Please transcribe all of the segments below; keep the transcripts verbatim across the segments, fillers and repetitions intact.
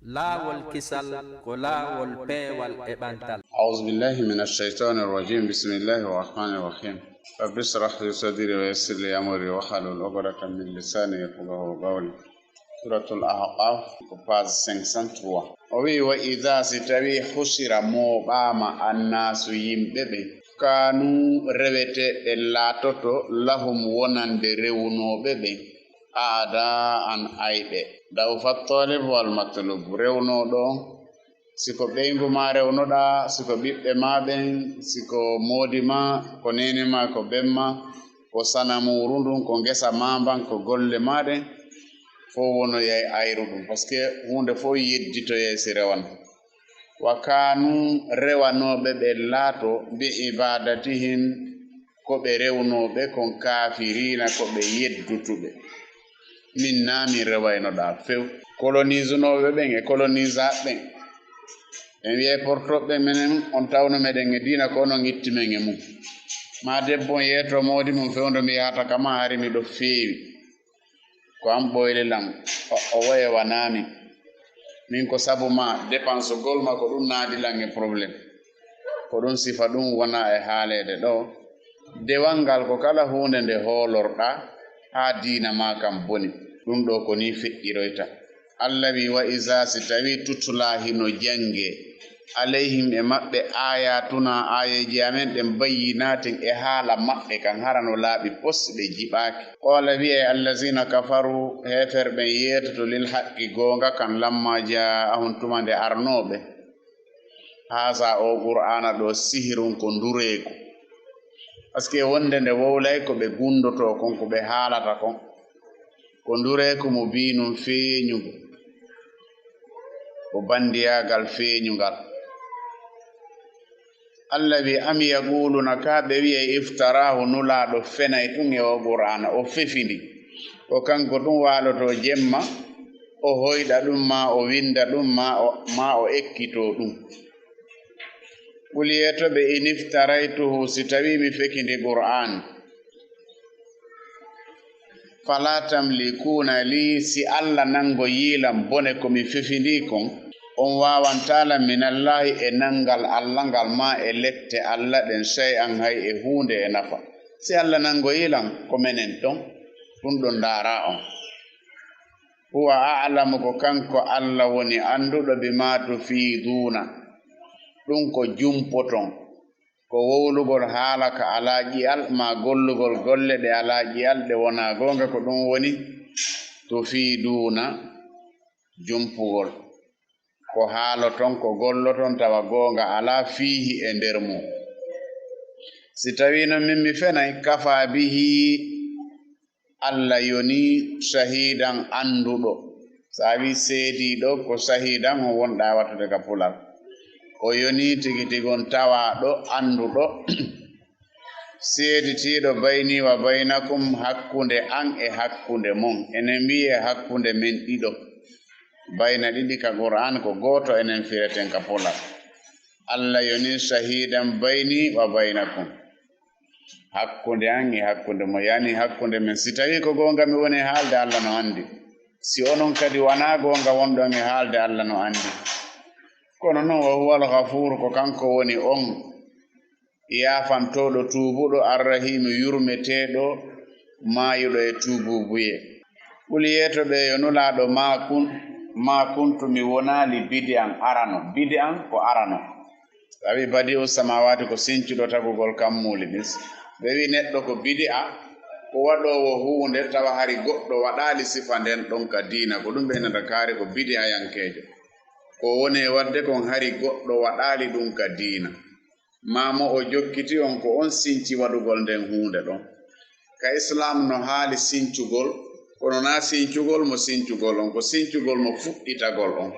Laawol kisal ko laawol peewal e ɓantal. أعوذ بالله من الشيطان الرجيم. بسم الله الرحمن الرحيم. رب اشرح لي صدري ويسر لي أمري واحلل عقدة من لساني يفقهوا قولي. Suratul Ahqaf, ko page cinq cent trois. O wi'i, "Wa iza, si tawii, hushira, mooɓaama, annaasu, yimɓe ɓen, kaanu, reweteeɓe laatoto, lahum, wonande rewnooɓe ɓen, a'da'an, ayɓe." Da'ufa talibu wal matlubu, rewnooɗo on, si ko ɓeyngu maa rewnoɗaa, si ko ɓiɓɓe maa ɓen, si ko moodi maa, ko neene maa, ko ben maa, ko sanamuuru ndun, ko ngesa maa mban, ko golle maa ɗen, fow wonoyay ayruɗum, parce que huunde fow yedditoyay si rewano. Wa kaanu, rewanooɓe ɓe laato, bi ibadatihim, ko ɓe rewnooɓe kon, kaafiriina, ko ɓe yeddutuɓe. Min naa min rewaynoɗaa few. Kolonisunooɓe ɓen e kolonisaaɓe ɓen, en wi'ay portooɓe ɓen, menen on tawno meɗen e diina, ko onon itti men e mun. Maa debbo on yeetoo moodi mun fewndo, mi yahata ka maa, hari miɗo feewi. Ko an ɓoyle lan, o, o woye wanaa min. Min ko sabu maa, dépensegol maa, ko ɗun naadi lan e problème. Ko ɗun sifa, ɗun wonaa e haaleede ɗoo. Dewal ngal ko kala huunde nde hoolorɗaa, haa diina maa kan boni. Ɗun ɗoo ko nii feƴƴiroyta. Alla wi'i, "Wa iza, si tawii, tutla, hino janngee, alayhim, e maɓɓe, aayaatunaa, aayeeje amen ɗen, bayyinaatin, e haala maɓɓe kan, hara no laaɓi pos, ɓe jiɓaaki. Qaala, wi'ay, allazina kafaru, heeferɓe ɓen yeetoto, lil haqqi, goonga kan, lamma jaa'ahum, tuma nde arnoo ɓe, haaza, oo Qur'aana ɗoo, sihirun, ko ndureeku." Parce que wonde nde wowlay ko ɓe gundotoo kon, ko ɓe haalata kon, ko ndureeku, mubiinun, feeɲungu, ko bandiyaagal feeɲungal. Alla wi'i, "Am yaquluna, kaa ɓe wi'ay, iftaraahu, Nulaaɗo fenay tun e oo Qur'aana, o fefindi, ko kanko tun waalotoo jemma, o hoyɗa ɗun, maa o winda ɗun, maa o, maa o ekkitoo ɗun." Qul, yeeto ɓe, in iftaraytuhu, si tawii mi fekindi Qur'aan, fala tamlikuuna lii, si Alla nangoyii lan bone ko mi fefindii kon, on waawantaa lan minallaahi e nangal Alla ngal, maa e lette Alla ɗen, shay'an, hay e huunde e nafa. Si Alla nangoyii lan, ko menen ton, ɗun ɗon ndaaraa on. Huwa a'lamu, ko kanko Alla woni annduɗo, bimaa tufiiduuna, ɗun ko jumpoton, ko wowlugol haala ka alaa ƴi'al, maa gollugol golle ɗe alaa ƴi'al, ɗe wonaa goonga, ko ɗun woni tufiiduuna, jumpugol. Ko haaloton, ko golloton, tawa goonga alaa, fiihi, e nder mun. Si tawii non min mi fenay, kafaa bihi, Alla yonii shahiidan, annduɗo. So a wi'i seediiɗo, ko shahiidan on wonɗaa wattude ka pular. O yonii tigi tigi on tawaaɗo, annduɗo, seeditiiɗo, baynii wa baynakum, hakkunde an e hakkunde mon. Enen wi'i e hakkunde men ɗiɗo. Bayna ɗiɗi ka Qur'aan ko gooto, enen fireten ka pular. Alla yonii shahiidan baynii wa baynakum. Hakkunde an e hakkunde mo, yani hakkunde men. Si tawii ko goonga mi woni e haalde, Alla no anndi. Si onon kadi wanaa goonga wonɗon e haalde, Alla no anndi. Kono non, wa huwal ghafuur, ko kanko woni on yaafantooɗo, tuubuɗo, arrahiimu, yurmeteeɗo, maayuɗo e tuubuubuyee. Qul, yeeto ɓe, yo Nulaaɗo, maa kun-, maa kuntu, mi wonaali, bidi'an, arano. Bidi'an ko arano. Sabi badi'u samaawaati ko sincuɗo tagugol kammuuli ɗin. Ɓe wi'i neɗɗo ko bidi'a, ko waɗoowo huunde tawa hari goɗɗo waɗaali sifa nden ɗon ka diina. Ko ɗun ɓe innata kaari ko bidi'ayankeejo. Ko woni e waɗde kon hari goɗɗo waɗaali ɗun ka diina. Maa mo o jokkiti on ko on sinci waɗugol nden huunde ɗon. Ka Islaam no haali sincugol, kono naa sincugol mo sincugol on, ko sincugol mo fuɗɗitagol on.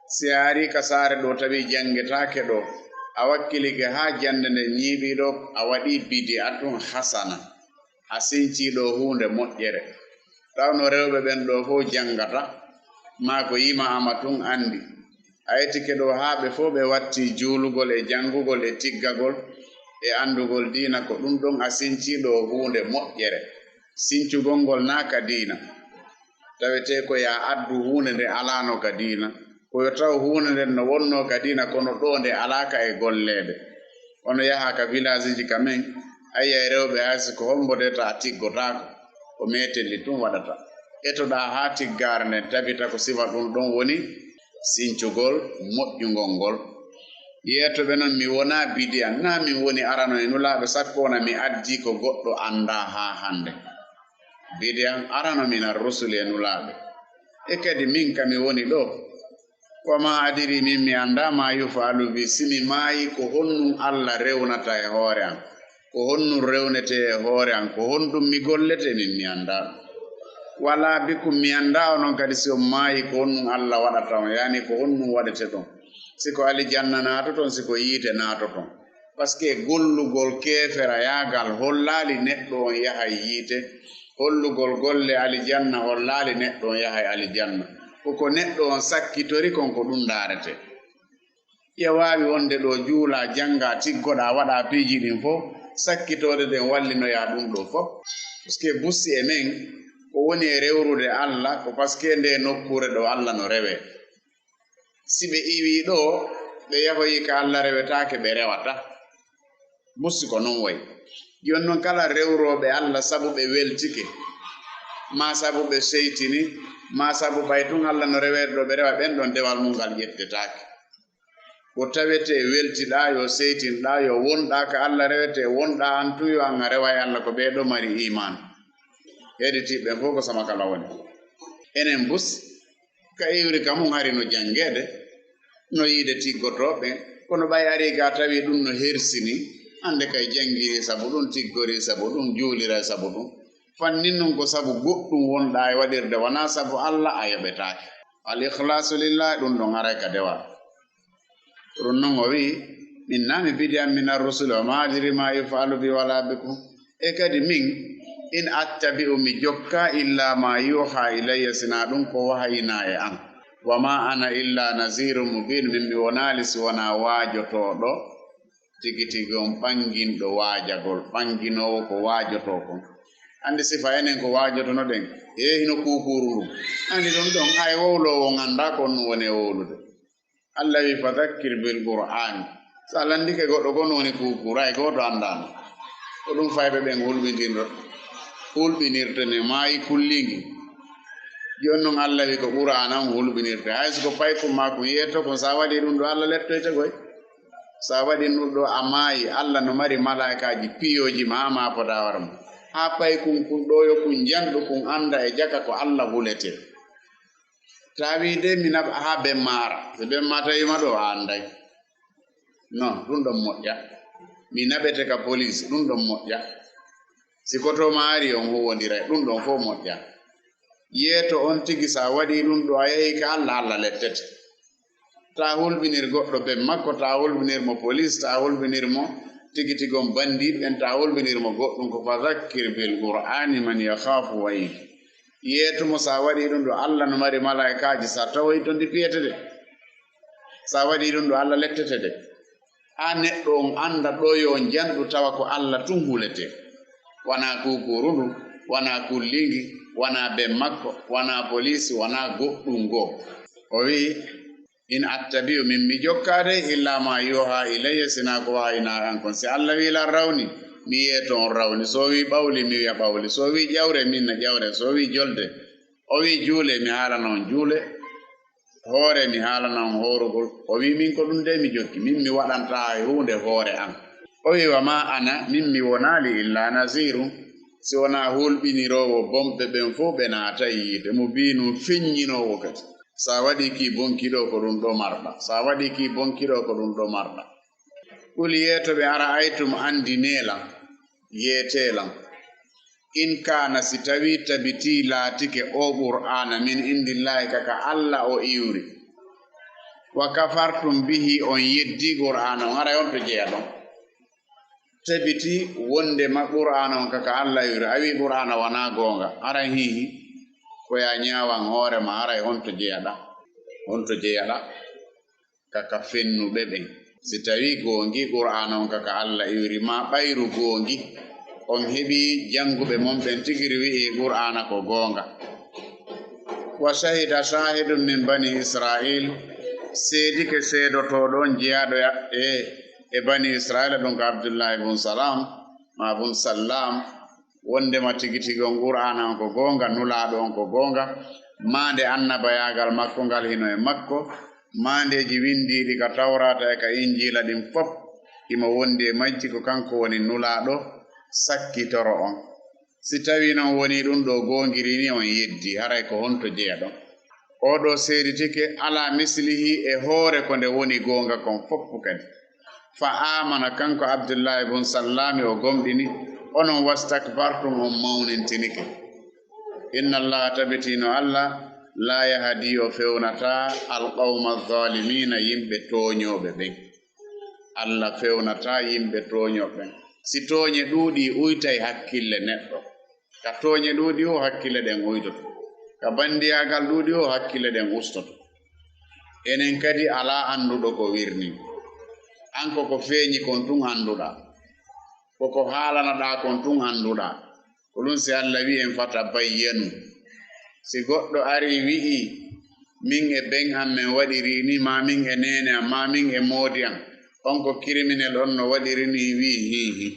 Si a arii ka saare ɗoo tawi janngetaake ɗoo, a wakkilike haa jannde nden ñiiɓii ɗoo, a waɗii bidi'atun hasana. A sincii ɗoo huunde moƴƴere. Tawno rewɓe ɓen ɗoo fow janngata, maa ko yima ama tun anndi. A etike ɗoo haa ɓe fow ɓe wattii juulugol e janngugol e tiggagol e anndugol diina, ko ɗun ɗon a sincii ɗoo huunde moƴƴere. Sincugol ngol naa ka diina. Tawetee ko yo a addu huunde nde alaano ka diina. Ko yo taw huunde nden no wonnoo ka diina, kono ɗoo nde alaa ka e golleede. Ono yaha ka vilaajiiji ka men, a yi'ay rewɓe hay si ko hombo de ta tiggotaako, ko meetelli tun waɗata. Etoɗaa haa tiggaare nden tabita ko sifa ɗun ɗon woni sincugol moƴƴungol ngol. Yeetoɓe non, mi wonaa bidi'an, naa min woni arano e nulaaɓe, sakko wona mi addii ko goɗɗo anndaa haa hande. Bidi'an arano minar rusuli e nulaaɓe. E kadi min ka mi woni ɗoo, wa maa adiri, min mi anndaa, maa yuf'alu bi, si mi maayi ko honɗun Alla rewnata e hoore an, ko honɗun rewnetee e hoore an, ko honɗun mi golletee, min mi anndaa. Wala bikum, mi anndaa onon kadi si on maayi ko honɗun Alla waɗata on, yaani ko honɗun waɗete ɗon, si ko alijanna naatoton, si ko yiite naatoton. Parce que gollugol keeferayaagal hollaali neɗɗo on yahay yiite, hollugol golle alijanna hollaali neɗɗo on yahay alijanna. Ko ko neɗɗo on sakkitori kon, ko ɗun ndaarete. Hiya waawi wonde ɗoo juulaa, janngaa, tiggoɗaa, waɗaa piiji ɗin fow, sakkitoode ɗen wallinoyaa ɗun ɗoo fow. Parce que bussi e men, ko woni e rewrude Alla, ko parce que ndee nokkuure ɗoo Alla no rewee. Si ɓe iwii ɗoo, ɓe yahoyi ka Alla rewetaake, ɓe rewata. Bussi ko non wayi. Jooni non, kala rewrooɓe Alla sabu ɓe weltike, maa sabu ɓe seytini, maa sabu ɓay tun Alla no reweede ɗoo ɓe rewa, ɓen ɗon dewal mun ngal ƴettetaake. Ko tawetee weltiɗaa, yo seytinɗaa, yo wonɗaa ka Alla rewetee, wonɗaa an tun, yo an a rewa e Alla, ko ɓee ɗoo mari iimaan. Heɗitiiɓe ɓen fow ko sama kala woni. Enen bus, ka iwri ka mun hari no janngeede, no yiide tiggotooɓe, kono ɓay arii ga tawi ɗun no hersini, hande kay janngirii sabu ɗun, tiggorii sabu ɗun, juuliray sabu ɗun. Fannin non ko sabu goɗɗun wonɗaa e waɗirde, wanaa sabu Alla, a yoɓetaake. Al ikhlaasu lillaahi, ɗun ɗon aray ka dewal. Ɗun non o wi'i, min naa mi bidi'an minar rusuli, wa maa adri maa yuf'alu bi wala bikum. E kadi min, in attabi'u, mi jokkaa, illa maa yuuhaa ilayya, sinaa ɗun ko wahayinaa e an. Wa maa ana illa naziirun mubiin, min mi wonaali si wonaa waajotooɗo tigi tigi on, ɓanginɗo waajagol, ɓanginoowo ko waajotoo kon. Anndi sifa enen ko waajotonoɗen, e hino kuukuuru ndun. Anndi ɗun ɗon, hay wowloowo on anndaa ko on ɗun woni e wowlude. Alla wi'i, "Fadakkir bil Qur'aani." Si a lanndike goɗɗo ko on woni kuukuuru, hay gooto anndaano. Ko ɗun fayɓe ɓen hulɓintinɗo, hulɓinirta ne maayi kulliingi. Jooni non Alla wi'i ko Qur'aana on hulɓinirta. Hay si ko paykun maa kun yeeto kun, si a waɗii ɗun ɗoo, Alla lettoyte koy. Si a waɗii ɗun ɗoo a maayi, Alla no mari malaa'ikaaji piyooji ma, maa podaa wara mo. Haa paykun kun ɗoo yo kun njanɗu kun annda e jaka ko Alla huletee. Tawi de mi naɓa haa ben maa ara. Si ben maa tawi ma ɗoo, a annday. Non, ɗun ɗon moƴƴa. Mi naɓete ka poliisi, ɗun ɗon moƴƴa. Si ko to maa ari on huuwondiray, ɗun ɗon fow moƴƴa. Yeeto on tigi, si a waɗii ɗun ɗoo, a yahii ka Alla, Alla lettete. Taa hulɓinir goɗɗo ben makko, taa hulɓinir mo poliisi, taa hulɓinir mo tigi tigi on banndiiɓe ɓen, taa hulɓinir mo goɗɗun ko, "Fadakkir bil Qur'aani man yakhaafu wa'iid." Yeetu mo, si a waɗii ɗun ɗoo, Alla no mari malaa'ikaaji, si a tawoyii to ndi piyete de. Si a waɗii ɗun ɗoo, Alla lettete de. Haa neɗɗo on annda ɗoo yo njanɗu tawa ko Alla tun huletee. Wanaa kuukuuru ndun, wanaa kulliingi, wanaa ben makko, wanaa poliisi, wanaa goɗɗun goo. O wi'i, "In attabi'u, min mi jokkaade, illaa maa yuuhaa ilayya, sinaa ko wahayinaa an kon." Si Alla wi'i lan rawni, mi yeeto on rawni. Si o wi'i ɓawli, mi wi'a ɓawli. Si o wi'i ƴawre, mi inna ƴawre. Si o wi'i jolde, o wi'i juule, mi haalana on juule. Hoore, mi haalana on hoorugol. O wi'i, "Min ko ɗun de mi jokki, min mi waɗantaa hay huunde hoore an." O wi'i, "Wa maa ana, min mi wonaali illaa naziirun, si wonaa hulɓiniroowo bonɓe ɓen fow ɓe naatay yiite, mubiinun, feɲɲinoowo kadi. Si a waɗii kii bonki ɗoo, ko ɗun ɗoo marɗa. Si a waɗii kii bonki ɗoo, ko ɗun ɗoo marɗa." Qul, yeeto ɓe, ara'aytum, anndinee lan, yeetee lan. In kaana, si tawii tabitii laatike oo Qur'aana, min indillaahi, ka ka Alla o iwri, wa kafartum bihi, on yeddii Qur'aana on, haray on to jeyaɗon? Tabitii wonndema Qur'aana on ka ka Alla iwri, a wi'i Qur'aana wanaa goonga, haray hiihi, ko yaa ɲaawan hoore maa, haray on to jeyaɗaa, on to jeyaɗaa? Ka ka fennuɓe ɓen. Si tawii goongi Qur'aana on ka ka Alla iwri, maa ɓayru goongi, on heɓii jannguɓe mon ɓen tigiri wi'ii Qur'aana ko goonga. Wa shahida shaahidun min banii Israa'iil, Seedike seedotooɗo on jeyaaɗo e, e Bani Isra'iila, ɗun ko Abdullahi bun Salam, maa bun Sallam, wondema tigi tigi on Qur'aana on ko goonga, Nulaaɗo on ko goonga, maande annabayaagal makko ngal hino e makko, maandeeji windiiɗi ka Tawraata e ka Injiila ɗin fow, himo wondi e majji, ko kanko woni Nulaaɗo sakkitoro on. Si tawii non wonii ɗun ɗoo goongirii nii, on yeddii, haray ko honto jeya ɗon? Oo ɗoo seeditike alaa mislihi e hoore ko nde woni goonga kon fow kadi. Fa aamana, kanko Abdullahi bun Sallaami, o gomɗini, onon wastakbartum, on mawnintinike. Inna Allaha, tabitiino Alla, laa yahdi, o fewnataa, alqawma alzaalimiina, yimɓe tooñooɓe ɓen. Alla fewnataa yimɓe tooñooɓe ɓen. Si tooñe ɗuuɗii, uytay hakkille neɗɗo. Ka tooñe ɗuuɗi o hakkille ɗen uytoto. Ka bandiyaagal ɗuuɗi o hakkille ɗen ustoto. Enen kadi alaa annduɗo ko wirnii. An ko ko feeñi kon tun annduɗaa. Ko ko haalanaɗaa kon tun annduɗaa. Ko ɗun si Alla wi'i en fatabayyanu. Si goɗɗo arii wi'i, min e ben an men waɗirii nii, maa min e neene an, maa min e moodi an, on ko kiriminel on no waɗiri nii, wi'i hii hii.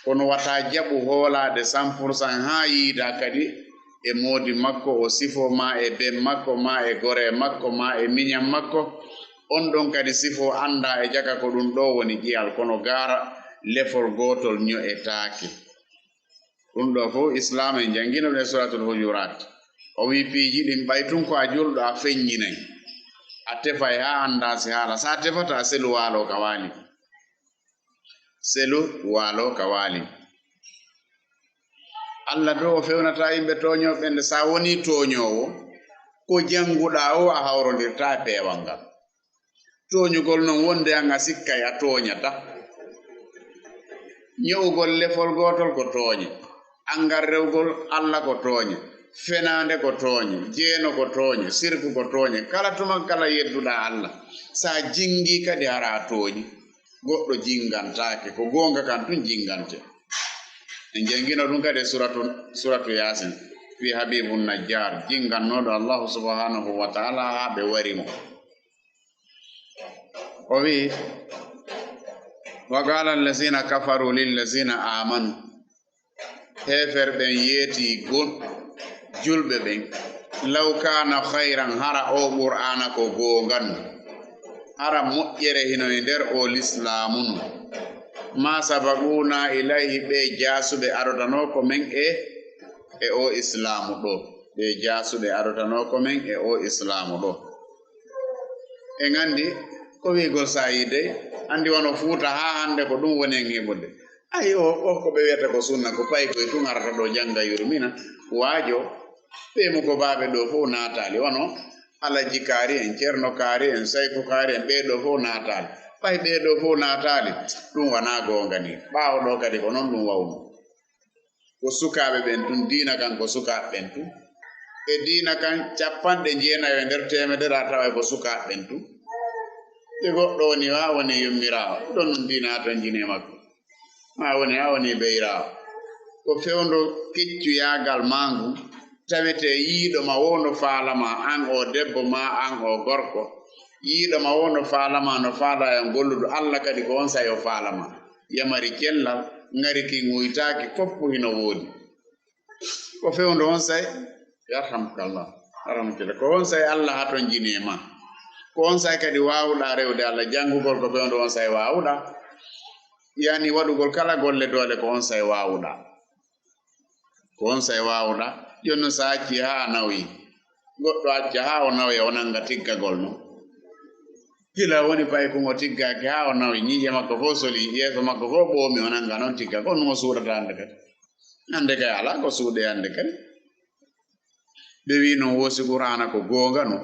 Kono wata jaɓu hoolaade cent pour cent haa yiida kadi e moodi makko, o sifo maa e ben makko, maa e goree makko, maa e miñan makko. On ɗon kadi sifo anndaa e jaka ko ɗun ɗoo woni ƴi'al, kono gaara lefol gootol ño'etaake. Ɗun ɗoo fow Islaam en janngino ɗun e Suratul Hujuraat. O wi'i piiji ɗin ɓay tun ko a julɗo a feññinay. A tefay haa anndaa si haala. Si a tefataa, selu waaloo ka waali. Selu waaloo ka waali. Alla dow o fewnataa yimɓe tooñooɓe ɓen de. Si a wonii tooñoowo, ko jannguɗaa o a hawrondirtaa e peewal ngal. Tooñugol non wonde an a sikkay a tooñataa. Ño'ugol lefol gootol ko tooñe. Angal rewgol Alla ko tooñe. Fenaande ko tooñe. Jeeno ko tooñe. Sirku ko tooñe. Kala tuma kala yedduɗaa Alla, si a jinngii kadi hara a tooñi. Goɗɗo jinngantaake. Ko goonga kan tun jinngante. En janngino ɗun kadi e suratu, suratu Yaasin. Fii Habiibun Najjaar, jinngannooɗo Allaahu subhaanahu wa ta'aalaa haa ɓe wari mo. O wi'i, "Wa qaala allazina kafaru lillazina aamanu." Heeferɓe ɓen yeetii gon-, julɓe ɓen, "Law kaana khayran, hara oo Qur'aana ko goonga no, hara moƴƴere hino e nder oo lislaamu no, maa sabaquuna ilayhi, ɓee jaasuɓe arotanoo ko men e, e oo islaamu ɗoo, ɓee jaasuɓe arotanoo ko men e oo islaamu ɗoo." En anndi ko wi'ugol saayii dey, anndi wano Fuuta haa hannde ko ɗun woni en heɓude. Ayi, o, o ko ɓe wi'ata ko sunna, ko paykoy tun arata ɗoo jannga yurmina, waajoo, ɓee mo ko baaɓe ɗoo fow naataali, wano Alaji Kaari en, Ceerno Kaari en, Sayku Kaari en, ɓee ɗoo fow naataali. Ɓay ɓee ɗoo fow naataali, ɗun wanaa goonga nii. Ɓaawo ɗoo kadi ko non ɗun wawno. Ko sukaaɓe ɓen tun, diina kan ko sukaaɓe ɓen tun. E diina kan, cappanɗe jeenayo e nder teemedere a taway ko sukaaɓe ɓen tun. Si goɗɗo woni, haa woni yummiraawo, ɗon non diina haa ton jine makko. Maa woni, haa woni beyraawo. Ko fewndo keccuyaagal maa ngun, tawetee yiiɗo ma woo no faala ma, an oo debbo maa an oo gorko. Yiiɗo ma woo no faala ma, no faala e on golluɗo, Alla kadi ko on saa'i o faala ma. Yamari cellal, ŋari kin uytaaki, foppu hino woodi. Ko fewndo on saa'i, yarhamukallah, yarhamukallah. Ko on saa'i Alla hatonjini e ma. Ko on saa'i kadi waawuɗaa rewde Alla. Janngugol ko fewndo on saa'i waawuɗaa. Yani waɗugol kala golle doole ko on saa'i waawuɗaa. Ko on saa'i waawuɗaa. Jooni non si a accii haa a nawi. Goɗɗo acca haa o nawoya, o nannga tiggagol non. Gila woni paykun o tiggaaki haa o nawi, ɲiiƴe makko fow soli, yeeso makko fow ɓoomi, o nannga non tiggagol, on nun o suuɗata hannde kadi. Hannde kay alaa ko suuɗee hannde kadi. Ɓe wi'i non woo si Qur'aana ko goonga non,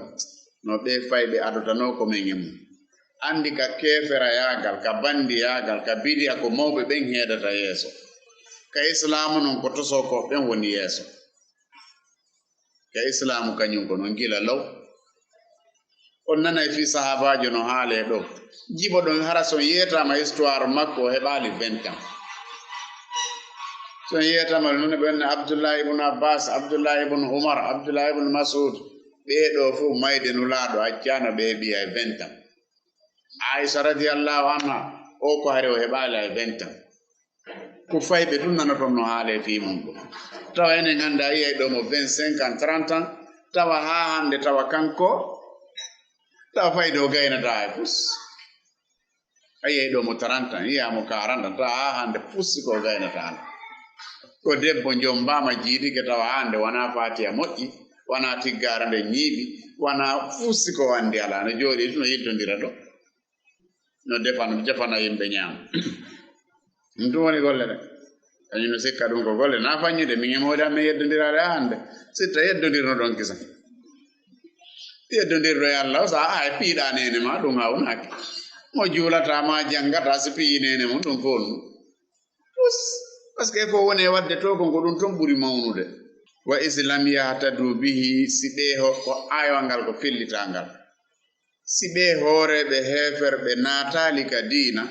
no ɓee fayɓe adotanoo ko men e mun. Anndi ka keeferayaagal, ka bandiyaagal, ka bidi'a ko mawɓe ɓen heedata yeeso. Ka islaamu non ko tosokooɓe ɓen woni yeeso. Ka islaamu kaɲun ko non gila law. On nanay fii sahaabaajo no haalee ɗoo. Jiɓoɗon hara si on yeetaama histoire makko o heɓaali vingt ans. Si on yeetaama non ɓe wonno Abdullahi ibn Abbas, Abdullahi ibn Umar, Abdullahi ibn Mas'ud. Ɓee ɗoo fof mayde Nulaaɗo accaano ɓe heɓi hay vingt ans. Aisha radiyallahu anha, o ko hari o heɓaali hay vingt ans. Ko fayɓe tun nanoton no haalee fii mun ɗum. Tawa enen hannde a yi'ay ɗoo mo vingt-cinq ans, trente ans, tawa haa hannde tawa kanko, tawa fayde o gaynataa hay fus. A yi'ay ɗoo mo trente ans, yi'aa mo quarante ans, tawa haa hannde fus ko o gaynataa no. Ko debbo njommbaama jiiɗike tawa hannde wanaa faatiya moƴƴi, wanaa tiggaara nde ñiiɓi, wanaa fus ko o anndi alaa, no jooɗii tun no yeddondira ɗoo. No defano, defana yimɓe ñaama. Ɗum tun woni golle ɗe. Kañum no sikka ɗum ko golle, na faññude, min e moodi amen yeddondiraade haa hannde. Sitta yeddondirno ɗon kisa. Yeddondirɗo e Alla o, sa a e piiɗa neene ma, ɗum hawnaaki. Mo juulata ma, janngata, si piyi neene mum, ɗum fof ɗum. Us, parce que ko woni e waɗde to kon, ko ɗum ton ɓuri mawnude. Wa is lam yahtadu bihi, si ɓe ho-, ko aayawal ngal ko fellitangal. Si ɓe hooreeɓe heeferɓe naataali ka diina,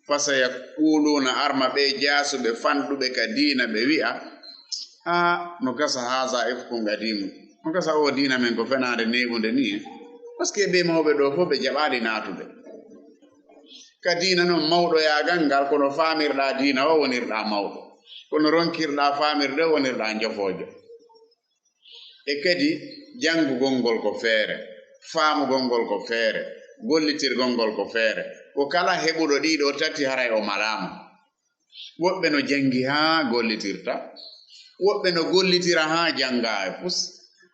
fa sayaquluuna, arma ɓe jaasuɓe fanɗuɓe ka diina, ɓe wi'a, "Aa, no gasa, haza ifkun qadimu." No gasa, o diina men ko fenaande neeɓunde ni. Parce que ɓe mawɓe ɗo fof ɓe jaɓaali naatude. Ka diina non, mawɗoyaagal ngal, kono faamirɗaa diina o, wonirɗaa mawɗo. Kono ronkirɗaa faamirde o, wonirɗaa njofoojo. E kadi, janngugol ngol ko feere, faamugol ngol ko feere, gollitirgol ngol ko feere. Ko kala heɓuɗo ɗii ɗoo tati, haray o malaama. Woɓɓe no janngi haa gollitirta, woɓɓe no gollitira haa janngaa e fus,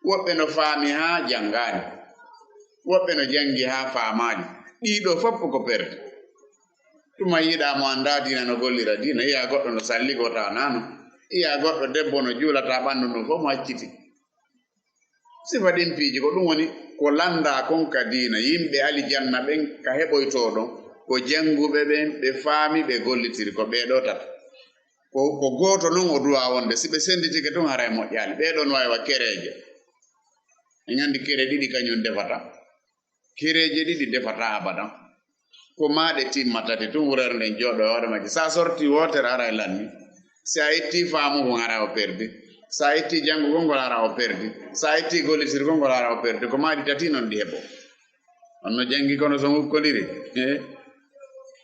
woɓɓe no faami haa janngaani, woɓɓe no janngi haa faamaali. Ɗii ɗoo fof ko perde. Tuma yiɗaa mo anndaa diina no gollira diina, yi'aa goɗɗo no salligoo tawa naa non, yi'aa goɗɗo debbo no juulata ɓanndu ndun fof mo acciti. Sifa ɗin piiji ko ɗum woni ko lanndaa kon ka diina, yimɓe alijanna ɓen ka heɓoytoo ɗon, ko jannguɓe ɓen, ɓe faami, ɓe gollitiri, ko ɓee ɗoo tata. Ko, ko gooto non o duwaa wonde, si ɓe sennditike tun haray moƴƴaali. Ɓee ɗoo no waawi wa kereeje. En anndi kere ɗiɗi kañum defata. Kereeje ɗiɗi defataa abadan. Ko maa ɗe timma tati tun, wurere nden jooɗo e hoore majje. Sa sorti wootere, haray lanni. Si a ittii faamu kon, haray o perdi. Sa ittii janngugol ngol, haray o perdi. Sa ittii gollitirgol ngol, haray o perdi. Ko maa ɗi tati non ɗi heɓo. On no janngi kono so ngukkodiri. Eh?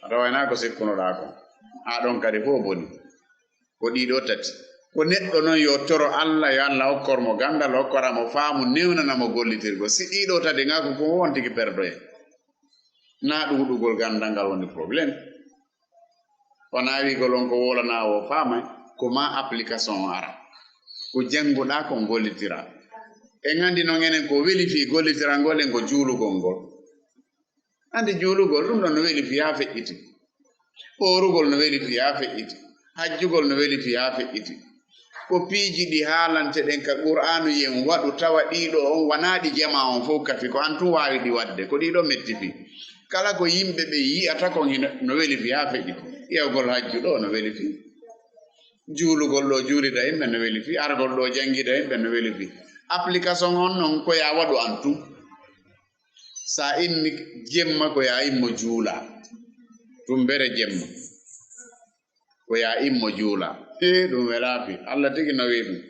A tawayna ko sikkunoɗaa kon. Haa ɗon kadi fof boni. Ko ɗii ɗoo tati. Ko neɗɗo non yo toro Alla, yo Alla okkor mo ganndal, okkora mo faamu, newnana mo gollitirgol. Si ɗii ɗoo tati ngaku, ko on tigi perdoye. Naa ɗuuɗugol ganndal ngal woni problème. Wonaa wi'ugol on ko wowlanaa o faamay, ko maa application on ara. Ko jannguɗaa kon gollitiraa. En anndi non enen ko weli fii gollitirangol en ko juulugol ngol. Anndi juulugol ɗum ɗon no weli fii haa feƴƴiti. Ɓoorugol no weli fii haa feƴƴiti. Hajjugol no weli fii haa feƴƴiti. Ko piiji ɗi haalante ɗen ka Qur'aanu yen waɗu tawa ɗii ɗoo on wanaa ɗi jamaa on fow kafi, ko an tun waawi ɗi waɗde, ko ɗii ɗoo metti fii. Kala ko yimɓe ɓe yi'ata kon hino, no weli fii haa feƴƴiti. Ƴeewgol hajju ɗoo no weli fii. Juulugol ɗoo juulida yimɓe no weli fii. Argol ɗoo janngida yimɓe no weli fii. Application on non ko yaa waɗu an tun. Sa immi jemma ko yaa immo juula. Tumbere jemma. Ko yaa immo juula. Ee, ɗum welaa fii. Alla tigi no wi'i ɗum.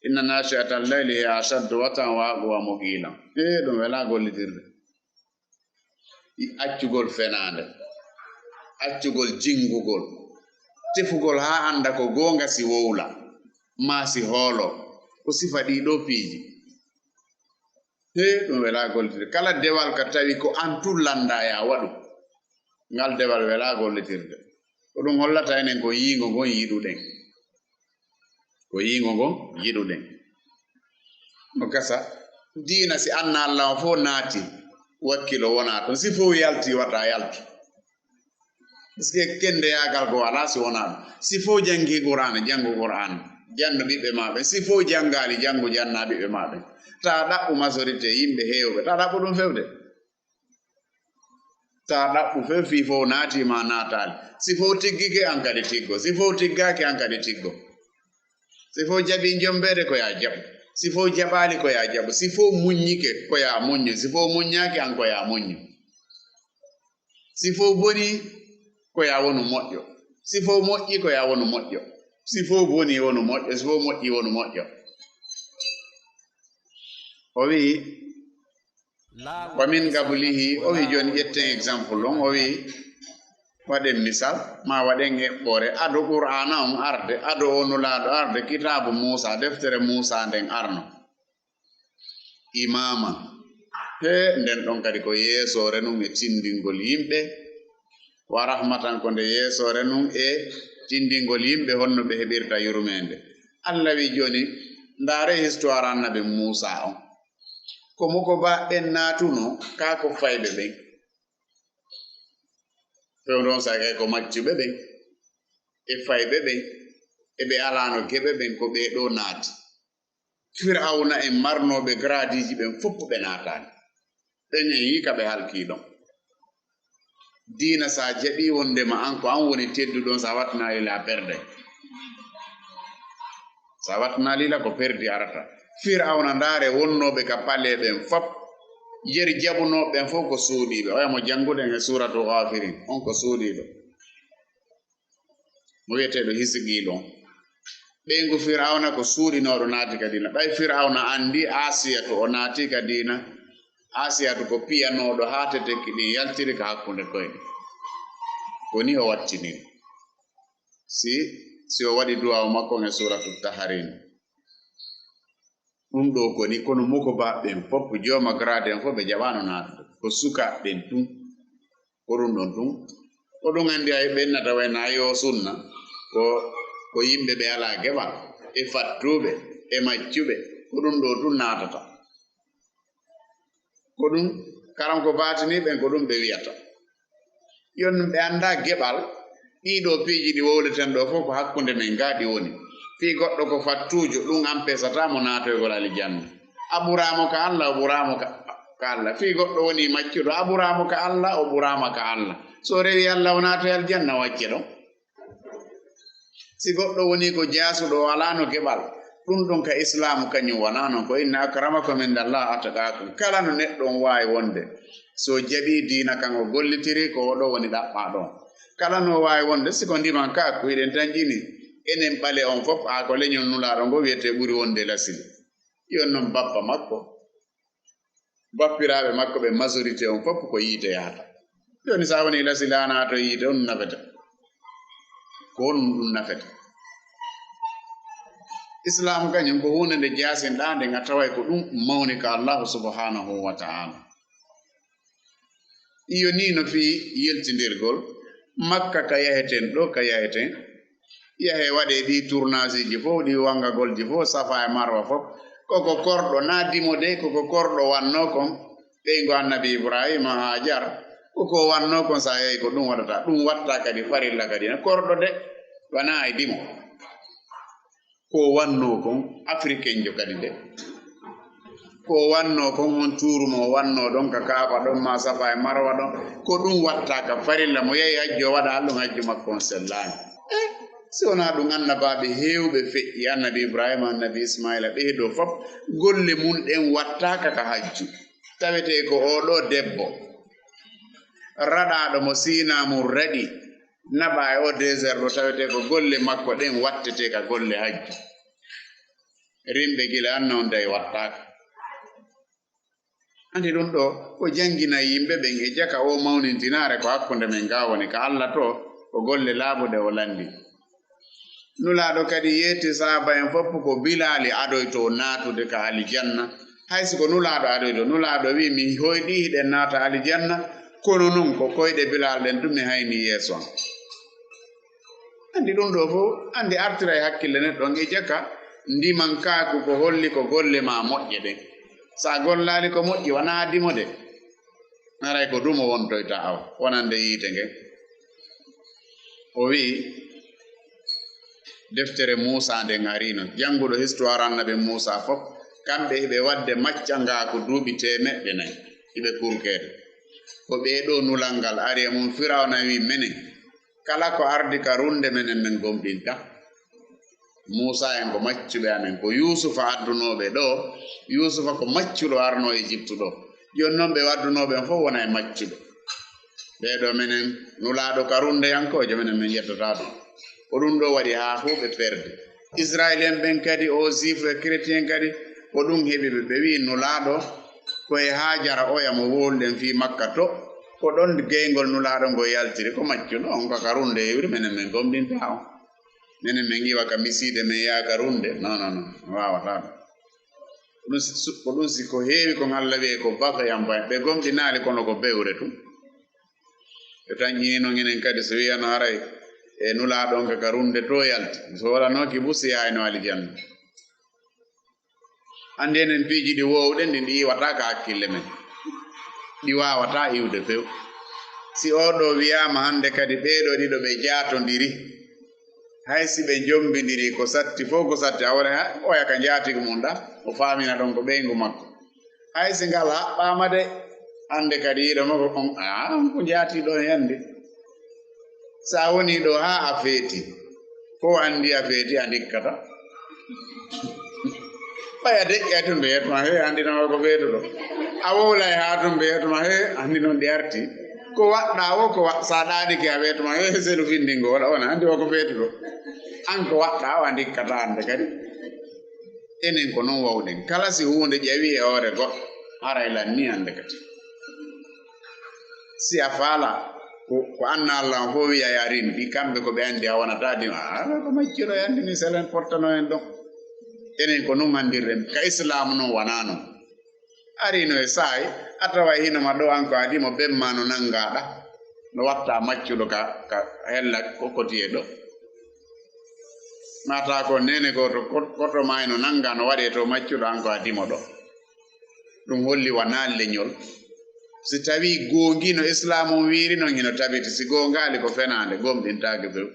Inna naashi'atal layli hiya ashaddu wat'an wa aqwamu qiila. Ee, ɗum welaa gollitirde. Accugol fenaande. Accugol jinngugol. Tefugol haa annda ko goonga si wowla. Maa si hoolo. Ko sifa ɗii ɗoo piiji. Hee, ɗum welaa gollitirde. Kala dewal ka tawi ko an tun lanndaa yaa waɗu. Ngal dewal welaa gollitirde. Ko ɗum hollata enen ko yiingo ngon yiɗuɗen. Ko yiingo ngon yiɗuɗen. No gasa, diina si anna Alla on fow naati, wakkilo wonaa ton. Si fow yalti, wata yaltu. Parce que kenndeyaagal ko alaa si wonaa ɗum. Si fow janngi Qur'aana, janngu Qur'aana. Jannu ɓiɓɓe maa ɓen. Si fow janngaali, janngu jannaa ɓiɓɓe maa ɓen. Taa ɗaɓɓu majorité yimɓe heewɓe. Taa ɗaɓɓu ɗum fewde. Taa ɗaɓɓu few fii fow naatii maa naataali. Si fow tiggike, an kadi tiggo. Si fow tiggaaki, an kadi tiggo. Si fow jaɓii jombeede, ko yaa jaɓu. Si fow jaɓaali, ko yaa jaɓu. Si fow muññike, ko yaa muññu. Si fow muññaaki, an ko yaa muññu. Si fow bonii, ko yaa wonu moƴƴo. Si fow moƴƴii, ko yaa wonu moƴƴo. Si fow bonii, wonu moƴƴo. Si fow moƴƴii, wonu moƴƴo. O wi'i, Wa min qablihi, o wi jooni ƴetten exemple on, o wi waɗen misal, ma waɗen eɓɓoore, ado Qur'aana on arde, ado o Nulaaɗo arde, kitaabu Muusaa, deftere Muusaa nden arno. Imaaman. He, nden ɗon kadi ko yeesoore nun e tindingol yimɓe. Wa rahmatan, ko nde yeesoore nun e tindingol yimɓe honno ɓe heɓirta yurmeende. Alla wi jooni, ndaare histoire annabi Muusaa on. Ko mo ko ba ɓen naatunoo, kaa ko fayɓe ɓen. Fewndo on sa kay ko maccuɓe ɓen, e fayɓe ɓen, e ɓe alaano geɓe ɓen, ko ɓee ɗoo naati. Fir'awna en marnooɓe garaadiiji ɓen fof ɓe naataani. Ɓen en yii ka ɓe halkii ɗon. Diina sa jaɓii wondema an ko an woni tedduɗo on, sa wattanaa lila a perday. Sa wattanaa lila ko perdi arata. Fir'awna ndaare wonnooɓe ka palee ɓen fof. Yeri jaɓunooɓe ɓen fof ko suuɗiiɓe. Oya mo jannguɗen e suuratu Gaafirin, on ko suuɗiiɗo. Mo wi'eteeɗo Hisqiilu on. Ɓeyngu Fir'awna ko suuɗinooɗo naati ka diina. Ɓay Fir'awna anndi Aasiyatu o naati ka diina. Aasiyatu ko piyanooɗo haa tetekki ɗin yaltiri ka hakkunde koyɗe. Ko ni o wattiniri. Si, si o waɗi duwaawu makko on e suuratu Taharim. Ɗum ɗoo ko ni, kono mokobaaɓe ɓen fof, jooma garaade en fof, ɓe jaɓaano naatude. Ko sukaaɓe ɓen tun. Ko ɗum ɗon tun. Ko ɗum anndi ay ɓennata wayno ay oo sunna. Ko, ko yimɓe ɓe alaa geɓal, e fattuɓe, e maccuɓe. Ko ɗum ɗoo tun naatata. Ko ɗum, karam ko baatini ɓen, ko ɗum ɓe wi'ata. Yon ɓe anndaa geɓal, ɗii ɗoo piiji ɗi wowleten ɗoo fof ko hakkunde men gaa ɗi woni. Fii goɗɗo ko fattuujo, ɗum ampesataa mo naatoygol aljanna. A ɓuraamo ka Alla, o ɓuraamo ka, ka Alla. Fii goɗɗo woni maccuɗo, a ɓuraamo ka Alla, o ɓuraama ka Alla. So o rewi Alla, o naatoy aljanna, o acce ɗon. Si goɗɗo woni ko jaasuɗo, o alaano geɓal, ɗum ɗon ka Islaamu kañum wanaa non. Ko inna akramakum inda Allah atqaakum. Kala no neɗɗo on waawi wonde, so jaɓii diina kan o gollitiri, ko oɗo woni ɗaɓɓaaɗo on. Kala no waawi wonde, si ko ndiman ka, ko hiɗen tanƴini, enen ɓale on fof, haa ko leñol Nulaaɗo ngo wi'etee ɓuri wonde lasili. Yon non bappa makko. Bappiraaɓe makko ɓe majorité on fof ko yiite yahata. Jooni sa woni lasili a naatoy yiite, on nafete. Ko honɗum ɗum nafete? Islaamu kañum ko huunde nde jaasinɗaa nden a taway ko ɗum mawni ka Allaahu subhaanahu wa ta'aala. Iyo nii no fii yeltindirgol Makka ka yaheten ɗoo, ka yaheten. Yahee waɗee ɗii tournageeji fof, ɗii wangagolji fof, Safa e Marwa fof. Ko ko korɗo, naa dimo de, ko ko korɗo wannoo kon. Ɓeyngu Annabi Ibraahiima, Haajar, ko ko wannoo kon, sa yahi ko ɗum waɗata. Ɗum watta kadi farilla kadi, na korɗo de, wanaa e dimo. Ko wannoo kon, Afrikenjo kadi de. Ko wannoo kon, on tuuru mo wannoo ɗon ka Kaaba ɗon, maa Safa e Marwa ɗon. Ko ɗum watta ka farilla, mo yahi hajju o waɗa ɗum, hajju makko on sellaani. Eh, si wonaa ɗum, annabaaɓe heewɓe feƴƴi, Annabi Ibraahiima, Annabi Ismaa'iila, ɓee ɗoo fof, golle mun ɗen wattaaka ka hajju. Tawetee ko oo ɗoo debbo, raɗaaɗo mo Siinaa mun raɗi, naɓa e oo désert ɗoo, tawetee ko golle makko ɗen wattetee ka golle hajju. Rimɓe gila anna on day wattaaka. Anndi ɗum ɗoo ko jannginay yimɓe ɓen e jaka oo mawnintinaare ko hakkunde men gaa woni ka Alla too, ko golle laaɓuɗe o lanndii. Nulaaɗo kadi yeeti sahaaba en fof ko Bilaali adoytoo naatude ka aljanna. Hay si ko Nulaaɗo adoytoo, Nulaaɗo wi'i, "Mi hoyɗii hiɗen naata aljanna, kono non ko koyɗe Bilaal ɗen tun mi haynii yeeso an." Anndi ɗum ɗoo fof, anndi artira e hakkille neɗɗo on e jaka, ndiman kaaku ko holli ko golle maa moƴƴe ɗen. Sa gollaali ko moƴƴi, wanaa dimo de. Haray ko dumo wontoyta awa, wonande yiite ngen. O wi'i, deftere Muusaa nden ariino. Jannguɗo histoire Annabi Muusaa fof, kamɓe hiɓe waɗde maccangaaku duuɓi teemeɗɗe nayi, hiɓe kurkeede. Ko ɓee ɗoo nulal ngal ari e mum, Firawna wi'i, "Menen, kala ko ardi ka runde, menen men gomɗinta." Muusaa en ko maccuɓe amen, ko Yuusufa addunooɓe ɗoo. Yuusufa ko maccuɗo arnoo Ejiptu ɗoo. Jooni non ɓe addunooɓe on fof wona e maccuɓe. Ɓee ɗoo menen Nulaaɗo ka rundeyankoojo, menen men yettataa ɗum. Ko ɗum ɗoo waɗi haa fof ɓe perdi. Israéliens ɓen kadi, oo juif e chrétien kadi, ko ɗum heɓi ɓe. Ɓe wi'i Nulaaɗo, Ko e Haajara oya mo wowluɗen fii Makka to, ko ɗon geyngol Nulaaɗo ngol yaltiri, ko maccuɗo on ka, ka runnde hewri, menen men gomɗintaa on. Menen men iwa ka misiide men yaha ka runnde. Non, non, non, on waawataa ɗum. Ko ɗum si, ko ɗum si ko heewi kon Alla wi'ay ko bagayan bay, ɓe gomɗinaali kono ko bewre tun. Ɓe tanƴini non enen kadi so wi'ano haray e Nulaaɗo on ka, ka runnde to yalti. So waɗanooki bu si yaayno aljanna. Anndi enen piiji ɗi woowuɗen ɗin, ɗi iwataa ka hakkille men. Ɗi waawataa iwde few. Si oo ɗoo wi'aama hannde kadi ɓee ɗoo ɗiɗo ɓe jaatondiri, hay si ɓe njombindiri ko satti fow ko satti, a wona ha, oya ka njaatigu mum ɗa, o faamina ɗon ko ɓeyngu makko. Hay si ngal haɓɓaama de, hannde kadi yiɗo makko on, aa, on ko njaatiiɗo on yande. Sa woni ɗo haa a feeti, ko anndi a feeti, a ndikkata. Ɓay a deƴƴay tun ɓe yetma, he, anndi non ko feetuɗo. A wowlay haa tun ɓe yetma, he, anndi non ɗi arti. Ko waɗɗaa wo, ko wa-, sa ɗaanike a wetma, he, selu findingo, wala on anndi wo ko feetuɗo. An ko waɗɗaa o, a ndikkata hannde kadi. Enen ko non wawɗen. Kala si huunde ƴawi e hoore goɗɗo, haray lan ni hannde kadi. Si a faala, ko, ko anna Alla on fof wi'a e arin, ɗi kamɓe ko ɓe anndi a wonata ɗin. Ah, ko macciro e anndi ni selen fottano en ɗon. Enen ko non anndirɗen. Ka Islaamu non wanaa non. Arino e saa'i, a tawa hino ma ɗo an ko adi mo bemma no nanngaa ɗa. No watta maccuɗo ka, ka hella ko koti e ɗo. Mata ko nene gooto, ko-, koto ma hino nanngaa no waɗe to maccuɗo an ko adi mo ɗo. Ɗum holli wanaa leñol. Si tawii goongi no Islaamu on wiiri non hino tabiti, si goongaali ko fenaande, gomɗintaake few.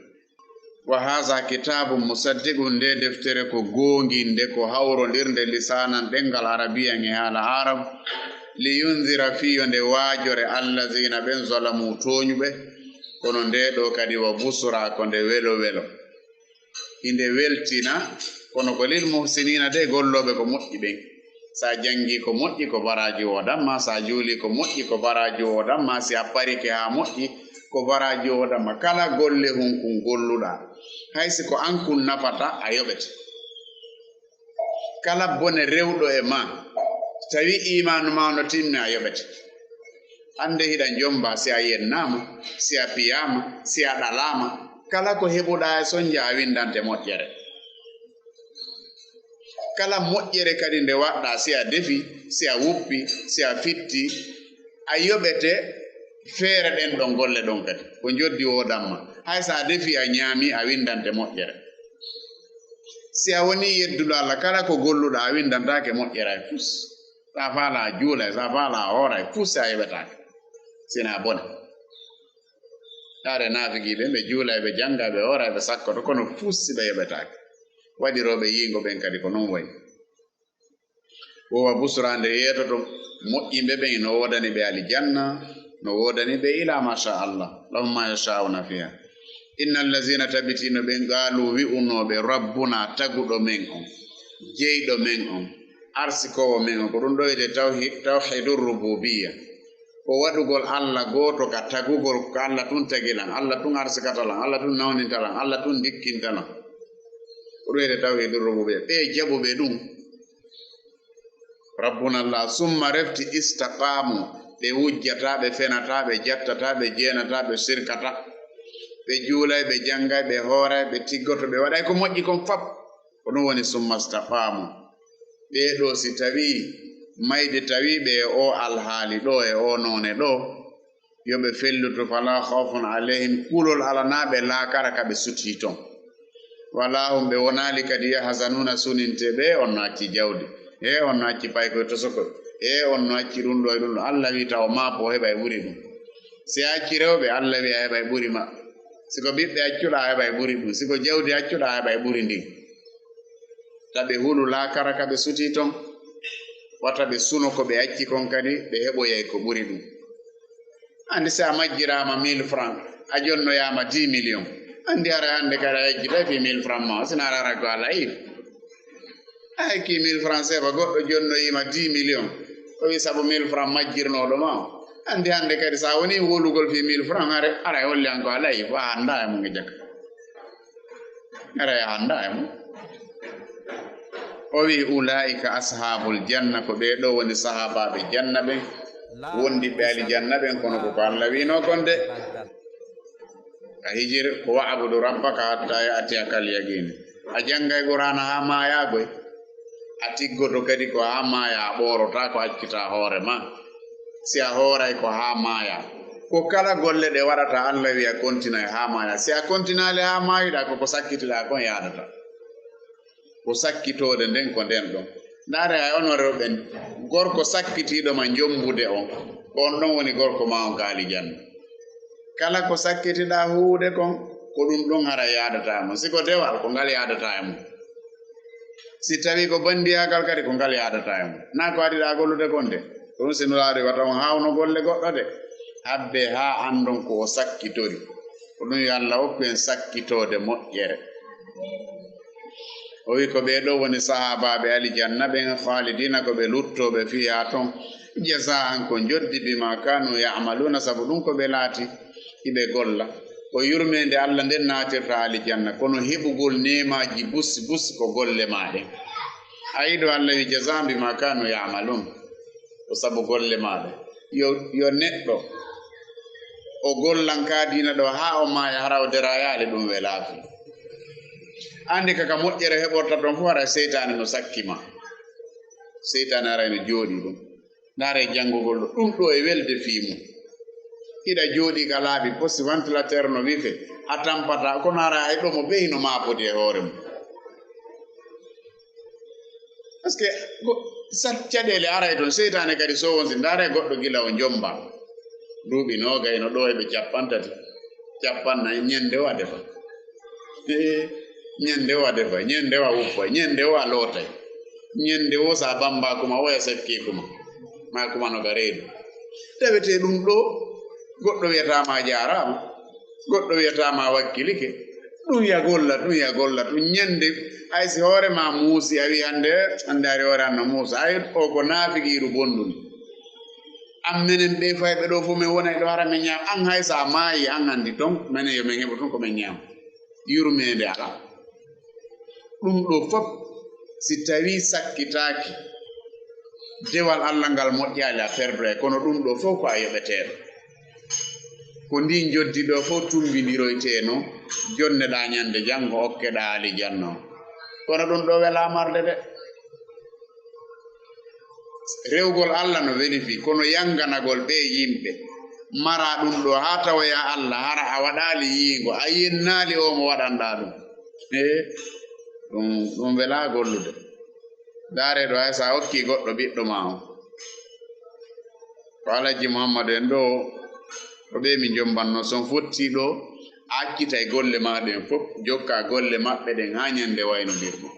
Wa haza kitabun musaddiqun, nde deftere ko goonginde, ko hawrondirnde lisaanan ɗemngal arabiyan e haala aarabu, li yunzira fii yo nde waajore allazina ɓen zalamu tooñuɓe, kono nde ɗo kadi wa busra ko nde welo welo. Hinde weltina, kono ko lil muhsiniina de gollooɓe ko moƴƴi ɓen. Sa janngi ko moƴƴi ko baraaji woodan ma, sa juuli ko moƴƴi ko baraaji woodan ma, si a parike haa moƴƴi ko baraaji woodan ma. Kala golle hunkun golluɗa, hay si ko an kun nafata, a yoɓete. Kala bone rewɗo e ma, tawi iimaanu ma no timmi, a yoɓete. Hannde hiɗa jomba si a yennaama, si a piyaama, si a ɗalaama, kala ko heɓuɗa e sonja a windante moƴƴere. Kala moƴƴere kadi nde waɗɗa, si a defi, si a wuppi, si a fitti, a yoɓete feere ɗen ɗon golle ɗon kadi. Ko njoddi woodan ma. Hay so a defi, a ñaami, a windante moƴƴere. Si a woni yedduɗo Alla, kala ko golluɗa, a windantaake moƴƴere hay fus. Sa faala a juulay, sa faala a hooray, fus si a yoɓetaake. Sina bone. Haare naafigiiɓe, ɓe juulay, ɓe jannga, ɓe hooray, ɓe sakkoto, kono fus si ɓe yoɓetaake. Waɗirooɓe yiingo ɓen kadi ko non wayi. Wo wa busra nde yeetoto moƴƴimɓe ɓen, no woodani ɓe aljanna, no woodani ɓe ila ma sha Allah, lahum ma yasha'una fiha. Innal lazina tabitino ɓen qaalu wi'unooɓe rabbuna taguɗo men on, jeyɗo men on, arsikoowo men on, ko ɗum ɗo wi'ete tawhi-, tawhidur rububiyya. Ko waɗugol Alla gooto ka tagugol, ko Alla tun tagi lan, Alla tun arsikata lan, Alla tun nawninta lan, Alla tun ndikkinta lan. Ko ɗum wi'ete tawhidur rububiyya. Ɓe jaɓuɓe ɗum. Rabbuna Allah, summa refti istaqaamu, ɓe wujjataa, ɓe fenataa, ɓe jattataa, ɓe jeenataa, ɓe sirkataa. Ɓe juulay, ɓe janngay, ɓe hooray, ɓe tiggoto, ɓe waɗay ko moƴƴi kon fap. Ko ɗum woni summa istaqaamu. Ɓee ɗoo si tawii mayde tawii ɓe e oo alhaali ɗoo, e oo noone ɗoo, yo ɓe fellutu, falaa khawfun alayhim, kulol alanaa ɓe laakara ka ɓe sutii ton. Walaa hum, ɓe wonaali kadi yahzanuuna suninte ɓe, on no acci jawdi, e on no acci paykoy tosokoy, e on no acci ɗum ɗoo e ɗum ɗoo. Alla wi'i taw maa ko o heɓay ɓuri ɗum. Si a acci rewɓe, Alla wi'i a heɓay ɓuri maɓɓe. Si ko ɓiɓɓe accuɗaa, a heɓay ɓuri ɗum. Si ko jawdi accuɗaa, a heɓay ɓuri ndin. Ta ɓe hulu laakara ka ɓe sutii ton, wata ɓe suno ko ɓe acci kon kadi, ɓe heɓoyay ko ɓuri ɗum. Anndi si a majjiraama mille francs, a jonnoyaama dix millions. Anndi haray hannde kadi a yejjitay fii mille francs maa, sina haray ko a la'i. A hekkii mille francs sefa, goɗɗo jonnoyiima dix millions. O wi'i sabu mille francs majjirnooɗo ma o. Anndi hannde kadi si a wonii wowlugol fii mille francs, haray, haray holli an ko a la'i, ko a hanndaa e mum e jaka. Haray a hanndaa e mum. O wi'i, "Ulaa'ika ashaabul janna, ko ɓee ɗoo woni sahaabaaɓe janna ɓen, wondiɓɓe alijanna ɓen, kono ko ko Alla wi'unoo kon de." A hijir ko, "Wa'budu rabbaka hatta ya'tiyakal yaqiin." A janngay Qur'aana haa maayaa koy. A tiggoto kadi ko haa maayaa, a ɓoorotaako, a accitaa hoore maa. Si a hooray ko haa maayaa. Ko kala golle ɗe waɗataa, Alla wi'a kontinay haa maayaa. Si a kontinaali haa maayiɗaa, ko ko sakkitiɗaa kon yaadata. Ko sakkitoode nden ko nden ɗon. Ndaaree, hay onon rewɓe, gorko sakkitiiɗo ma jombude on, ko on ɗon woni gorko maa on ka alijanna. Kala ko sakkitiɗaa huuwude kon, ko ɗun ɗon haray yaadataa e mun. Si ko dewal, ko ngal yaadataa e mun. Si tawii ko banndiyaagal kadi, ko ngal yaadataa e mun. Naa ko adiɗaa gollude kon de. Ko ɗun si Nulaaɗo wi'ata on haawno golle goɗɗo de. Habbee haa anndon ko o sakkitori. Ko ɗun yo Alla okku en sakkitoode moƴƴere. O wi'i, "Ko ɓee ɗoo woni sahaabaaɓe alijanna ɓen, khaalidiina, ko ɓe luttooɓe, fiihaa ton, jazaa'an, ko njoddi, bimaa kaanuu ya'maluuna, sabu ɗun ko ɓe laati hiɓe golla." Ko yurmeende Alla nden naatirta alijanna, kono heɓugol neemaaji busi busi ko golle maa ɗen. A yi'i ɗoo Alla wi'i, "Jazaa'an bimaa kaanuu ya'maluun." Ko sabu golle maa ɗen. Yo, yo neɗɗo o gollan ka diina ɗoo haa o maaya, hara o deraayaali, ɗun welaaki. Anndi ka, ka moƴƴere heɓorta ton fof, hara seytaane no sakki ma. Seytaane haray no jooɗii ɗun. Ndaaree janngugol ɗoo. Ɗun ɗoo e welde fii mun. Hiɗa jooɗii ka laabi posi, ventilateur no wife, a tampataa, kono hara hay ɗoo mo behi no maapodi e hoore mun. Parce que go-, sa-, caɗeele aray ton, seytaane kadi so wonsi, ndaaree goɗɗo gila o jomba. Duuɓi noogay no ɗoo e ɓe cappanɗe tati, cappanɗe nayi, ñande o a defa. Ee, ñande o a defa, ñande o a wuppa, ñande o a lootay. Ñande o sa bamba kuma, o ya sekke kuma. Ma kuma no ka reedu. Tawetee ɗun ɗoo, goɗɗo wi'ataa ma jaaraama. Goɗɗo wi'ataa ma wakkilike. Ɗun ya golla, ɗun ya golla, ɗun ñande. Hay si hoore maa muusi, a wi'i hannde, hannde hari hoore an no muusa. Hay o ko naafiqiiru bonɗun. An menen ɓee fayɓe ɗoo fof men wonay ɗoo hara men ñaama. An hay si a maayii, an anndi ton, menen yo men heɓu ton ko men ñaama. Yurmeende alaa. Ɗun ɗoo fof, si tawii sakkitaaki, dewal Alla ngal moƴƴaali, a perdoyay, kono ɗun ɗoo fof ko a yoɓeteeɗo. Ko ndin njoddi ɗoo fof tumbindiroyteenoo, jonneɗaa ñande janngo, okkeɗaa alijanna on. Kono ɗun ɗoo welaa marde de. Rewgol Alla no weli fii, kono yanganagol ɓee yimɓe, maraa ɗun ɗoo haa tawoyaa Alla, hara a waɗaali yiingo, a yennaali oo mo waɗanɗaa ɗun. Ee, ɗun, ɗun welaa gollude. Ndaaree ɗoo, hay si a okkii goɗɗo ɓiɗɗo maa on. Ko Alhaji Muhammadu en ɗoo, ko ɓee mi jombanno, si on fottii ɗoo, a accitay golle maa ɗen fof, jokkaa golle maɓɓe ɗen haa ñande waynodirɗen.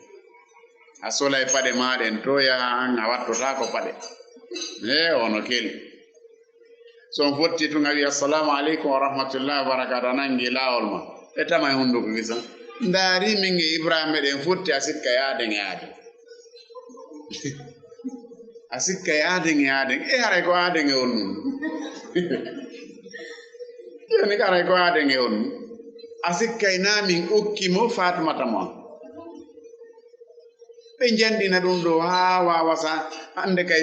A solay paɗe maa ɗen to yaha an, a wattotaako paɗe. Ee, ono keli. Si on fottii tun a wi'i, "Assalaamu aleykum wa rahmatullahi wa barakaatuh," a nangii laawol maa. Ɓe tama e hunnduko kisan. Ndaarii min e Ibraahiima eɗen fotti, a sikka yaaden e aaden. A sikka yaaden e aaden. E haray ko aaden e on nun. Jooni haray ko aaden e on nun. A sikkay naa min okki mo Faatumata mo an. Ɓe njanɗina ɗun ɗoo haa waawa sa, hannde kay,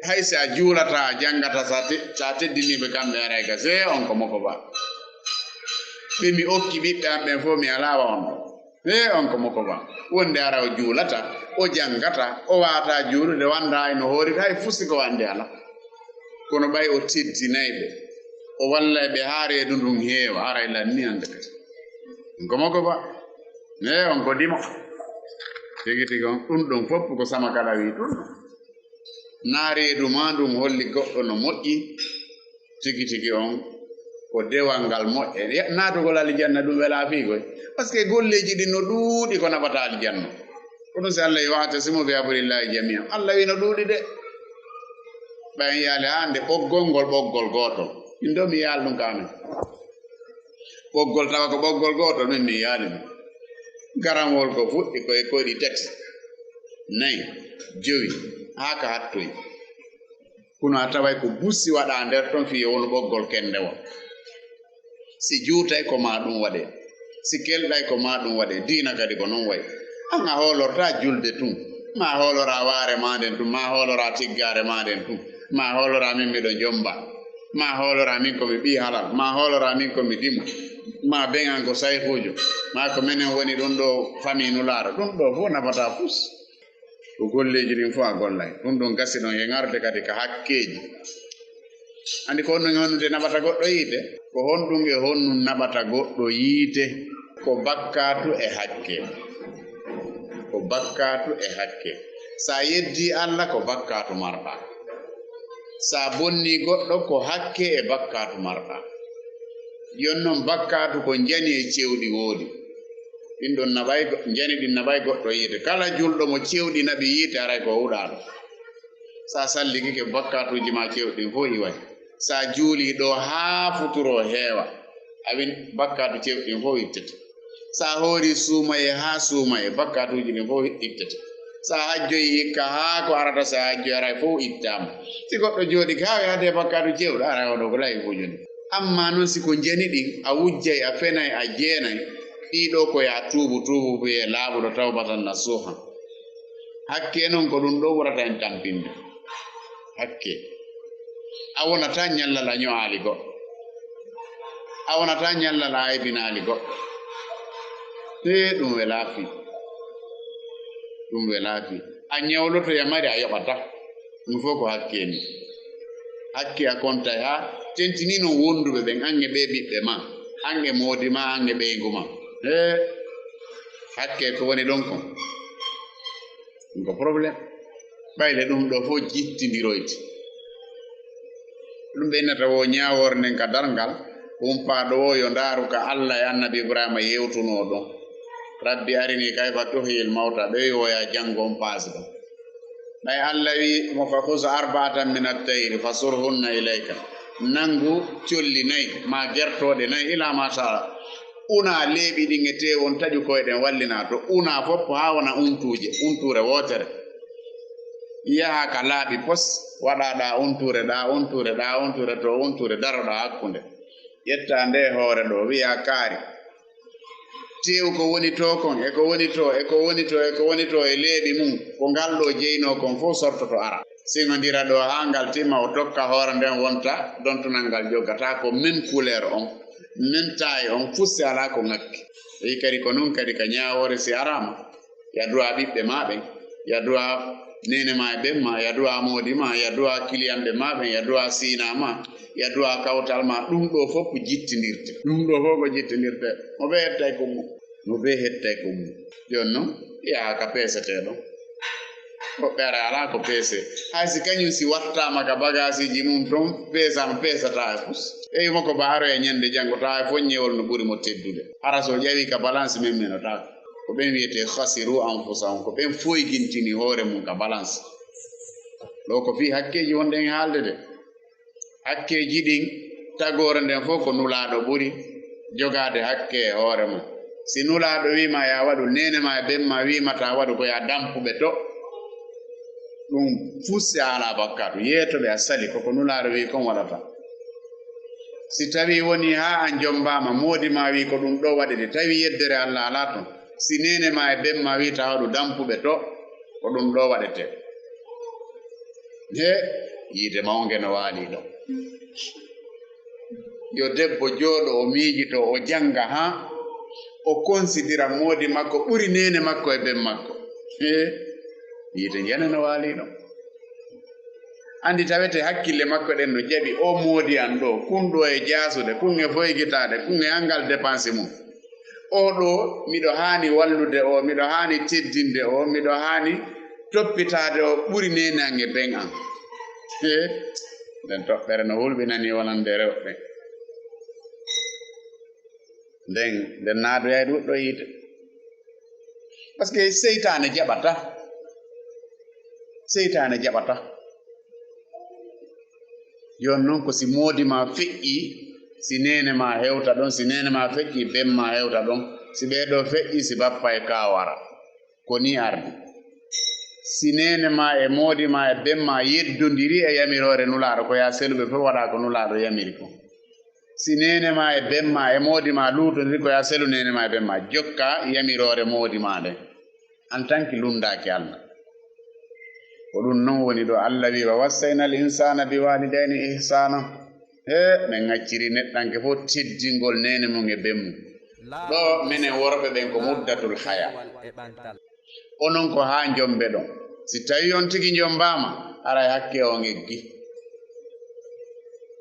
hay si a juulataa, a janngataa, sa te-, sa teddinii ɓe kamɓe, haray ka, see on ko moko ba. Ɓe mi okki ɓiɓɓe an ɓen fof, mi alaa wa on ɗoo. Ee, on ko moko ba. Wonde hara o juulataa, o janngataa, o waawataa juulude, wanndaa hay no hooriri, hay fusi ko wannde alaa. Kono ɓay o teddinay ɓe, o wallay ɓe haa reedu ndun heewa, haray lannii hannde kadi. On ko moko ba. Ee, on ko dimo. Tigi tigi on, ɗun ɗon fof ko sama kala wi'i ɗun. Naa reedu maa ndun holli goɗɗo no moƴƴi. Tigi tigi on ko dewal ngal moƴƴere. Ya-, naatugol aljanna ɗun welaa fii koy. Parce que golleeji ɗin no ɗuuɗi ko naɓata aljanna. Kono si Alla wi'i, "Wa'tasimu bi hablillahi jami'an." Alla wi'i no ɗuuɗi de. Ɓay en yaali haa nde ɓoggol ngol ɓoggol gootol. Min ɗoo mi yaali ɗun ka amen. Ɓoggol tawa ko ɓoggol gootol, min mi yaali ɗun. Garamwol ko fuɗɗi ko e koyɗi tati, nayi, jowi, haa ka hattoyi. Kono a taway ko busi waɗaa nder ton fii yo wonu ɓoggol kendewol. Si juutay ko maa ɗun waɗee. Si kelɗay ko maa ɗun waɗee. Diina kadi ko non wa'i. An a hoolortaa julde tun. Maa hooloraa waare maa nden tun, maa hooloraa tiggaare maa nden tun, maa hooloraa min miɗo jomba, maa hooloraa min ko mi ɓii halal, maa hooloraa min ko mi dimo, maa ben an ko sayhuujo, maa ko menen woni ɗun ɗoo famii Nulaaɗo. Ɗun ɗoo fow nafataa fus. Ko golleeji ɗin fow a gollay. Ɗun ɗon gasi ɗon e ŋarde kadi ka hakkeeji. Anndi ko honɗun e honɗun naɓata goɗɗo yiite? Ko honɗun e honɗun naɓata goɗɗo yiite? Ko bakkaatu e hakke. Ko bakkaatu e hakke. Sa yeddii Alla, ko bakkaatu marɗaa. Sa bonnii goɗɗo, ko hakke e bakkaatu marɗaa. Jon non, bakkaatu ko njani e cewɗi woodi. Ɗin ɗon naɓay go-, njani ɗin naɓay goɗɗo yiite. Kala julɗo mo cewɗi naɓi yiite, haray ko huɗaaɗo. Sa sallikike, bakkaatuuji maa cewɗi ɗin fow iway. Sa juulii ɗoo haa futuro heewa, a win bakkaatu cewɗi ɗin fow ittete. Sa hoorii suumayee haa suumayee, bakkaatuuji ɗin fow ittete. Sa hajjoyii hikka haa ko arata sa hajjoy haray fow ittaama. Si goɗɗo jooɗike haa wi'atee bakkaatu cewɗo, haray oo ɗoo ko lahi fuu joni. Ammaa non si ko njani ɗin, a wujjay, a fenay, a jeenay, ɗii ɗoo ko yo a tuubu, tuubu wiyee laaɓuɗo tawbatan nasuuhan. Hakke non ko ɗun ɗoo ɓurata en tampinde. Hakke. A wonataa ɲallal a ɲo'aali goɗɗo. A wonataa ɲallal a aybinaali goɗɗo. Ee, ɗun welaa fii. Ɗun welaa fii. A ɲawloto yamari a yoɓataa. Ɗun fow ko hakke ni. Hakke a kontay haa tentinii non wonduɓe ɓen, an e ɓee ɓiɓɓe maa, an e moodi maa, an e ɓeyngu maa. Ee, hakke ko woni ɗon kon. Ɗun ko problème. Ɓayle ɗun ɗoo fow jittindiroyte. Ɗun ɓe innata woo ɲaawoore nden ka darngal, humpaaɗo woo yo ndaaru ka Alla e Annabi Ibraahiima yewtunoo ɗon. Rabbi arinii kayfa tuhyil mawta, ɓe wi'i woo yo a janngu on paasi ɗon. Ɓay Alla wi'i mo, "Fa khuz arba'atan min at-tayri fasurhunna ilayka." Nanngu colli nay, maa gertooɗe nay, ilaa maa tara. Unaa leeɓi ɗin e teewu on, taƴu koyɗe ɗen, wallinaa to. Unaa fof haa wona untuuje, untuure wootere. Yahaa ka laaɓi pos, waɗaa ɗaa untuure, ɗaa untuure, ɗaa untuure, to untuure, daroɗaa hakkunde. Ƴettaa ndee hoore ɗoo, wi'aa kaari. Teewu ko woni too kon, e ko woni too, e ko woni too, e ko woni too, e leeɓi mun, ko ngal ɗoo jeynoo kon fow sortoto ara. Siŋondira ɗoo haa ngal timma, o tokka hoore nden wonta dontunal ngal ƴoggata ko même couleur on, même taille on, fuu si alaa ko ŋakki. Ɓe wi'i kadi ko non kadi ka ɲaawoore si araama. Yo a duwaa ɓiɓɓe maa ɓen, yo a duwaa neene maa e ben maa, yo a duwaa moodi maa, yo a duwaa kiliyanɓe maa ɓen, yo a duwaa siinaa maa, yo a duwaa kawtal maa. Ɗun ɗoo fow ko jittindirte. Ɗun ɗoo fow ko jittindirte. Mo bee hettay ko mun. Mo bee hettay ko mun. Jooni non, yahaa ka peesetee ɗon. Woɓɓe ara alaa ko peesee. Hay si kaɲun si wattaama ka bagaasiiji mun ton, peesaama, peesataa e fus. Ɓe wi'i mo ko ba aroya ɲande janngo, tawa e foɲɲeewol no ɓuri mo teddude. Hara si o ƴawii ka balance, men menotaako. Ko ɓen wi'etee khasiru anfusahum, ko ɓen foygintini hoore mun ka balance. Ɗoo ko fii hakkeeji wonɗen e haalde de. Hakkeeji ɗin, tagoore nden fow ko Nulaaɗo ɓuri jogaade hakke e hoore mun. Si Nulaaɗo wi'i ma yo a waɗu, neene maa e ben maa wi'i ma taa waɗu, ko yo a dampu ɓe to. Ɗun fuu si a alaa bakkaatu, yeeto ɓe a sali, ko ko Nulaaɗo wi'i kon waɗataa. Si tawii wonii haa an jombaama, moodi maa wi'i ko ɗun ɗoo waɗetee, tawii yeddere Alla alaa ton, si neene maa e ben maa wi'i taa waɗu, dampu ɓe to, ko ɗun ɗoo waɗetee. He, yiite mawnge no waalii ɗoo. Yo debbo jooɗo, o miijitoo, o jannga, haa o konsidira moodi makko ɓuri neene makko e ben makko. He, yiite njana no waalii ɗoo. Anndi tawete hakkille makko ɗen no jaɓi, oo moodi an ɗoo, kun ɗoo e jaasude, kun e foygitaade, kun e anngal depansi mun. Oo ɗoo, miɗo haani wallude oo, miɗo haani teddinde oo, miɗo haani toppitaade oo, ɓuri neene an e ben an. He, nden toɓɓere no hulɓinanii wonande rewɓe. Nden, nden naadoyay ɗuɗɗo yiite. Parce que seytaane jaɓataa. Seytaane jaɓataa. Jooni non ko si moodi maa feƴƴii, si neene maa hewta ɗon, si neene maa feƴƴii, ben maa hewta ɗon. Si ɓee ɗoo feƴƴii, si bappa e kaaw ara. Ko nii ardi. Si neene maa e moodi maa e ben maa yeddondirii e yamiroore Nulaaɗo, ko yo a selu ɓe fof, waɗaa ko Nulaaɗo yamiri kon. Si neene maa e ben maa e moodi maa luutondiri, ko yo a selu neene maa e ben maa, jokkaa yamiroore moodi maa nden. En tant que lunndaaki Alla. Ko ɗun non woni ɗo Alla wi'i, "Wa wassayna al insana bi walidayni ihsana." He, men acciri neɗɗanke fof teddingol neene mum e ben mum. Ɗo menen worɓe ɓen ko muddatul haya. Onon ko haa njombe ɗon. Si tawi on tigi njombaama, haray hakke on eggi.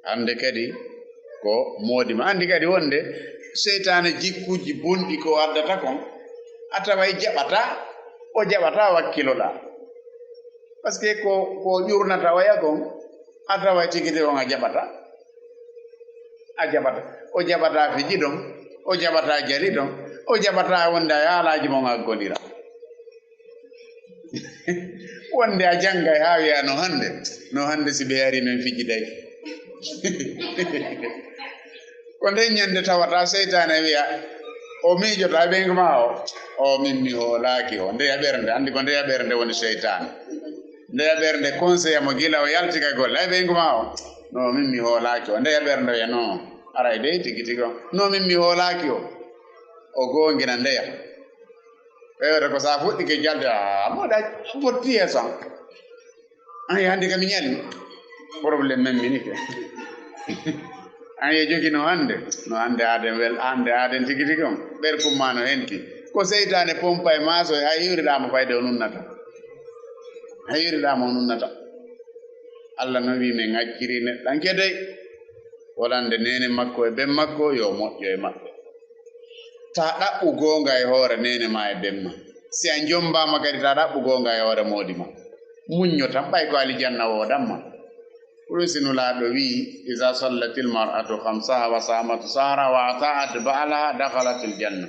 Hande kadi ko moodi ma. Andi kadi wonde seytaane jikkuuji bonɗi ko addata kon, a taway jaɓataa, o jaɓataa wakkiloɗaa. Parce que ko, ko ƴurnata oya kon, a taway tigi de on a jaɓataa. A jaɓataa. O jaɓataa fiji ɗon, o jaɓataa jali ɗon, o jaɓataa wonde a yaalaaji mon a gondira. Wonde a janngay haa wi'a no hannde, no hannde si ɓe ari men fijiday. Ko nden ñannde tawata seytaane wi'a, o miijoto e ɓeyngu maa o, o min mi hoolaaki o. Ndeya ɓernde, anndi ko ndeya ɓernde woni seytaane. Ndeya ɓernde conseil mo gila o yalti ka golle, e ɓeyngu maa o, no min mi hoolaaki o. Ndeya ɓernde wi'a no, aray dey tigi tigi o. No min mi hoolaaki o. O goongina ndeya. Ɓeewre ko sa fuɗɗike jalde, a moɗa fotti yeeso an. An e hannde kam mi ñali. Problème men minike. An e jogi no hannde, no hannde aaden wel, hannde aaden tigi tigi on. Ɓerkum ma no henti. Ko seytaane pompa e maaso e hay hiwriɗaa mo fayde o nunnata. Hay hiwriɗaa mo o nunnata. Alla non wi men acciri neɗɗanke dey. Wolande neene makko e ben makko yo moƴƴo e maɓɓe. Taa ɗaɓɓu goonga e hoore neene maa e ben maa. Si a njombaama kadi, taa ɗaɓɓu goonga e hoore moodi maa. Muñño tan, ɓay ko alijanna woodan ma. Ko ɗun si Nulaaɗo wi'i, "Iza sallatil mar'atu khamsaha wa samat sahra wa ata'at ba'laha dakhalatil janna."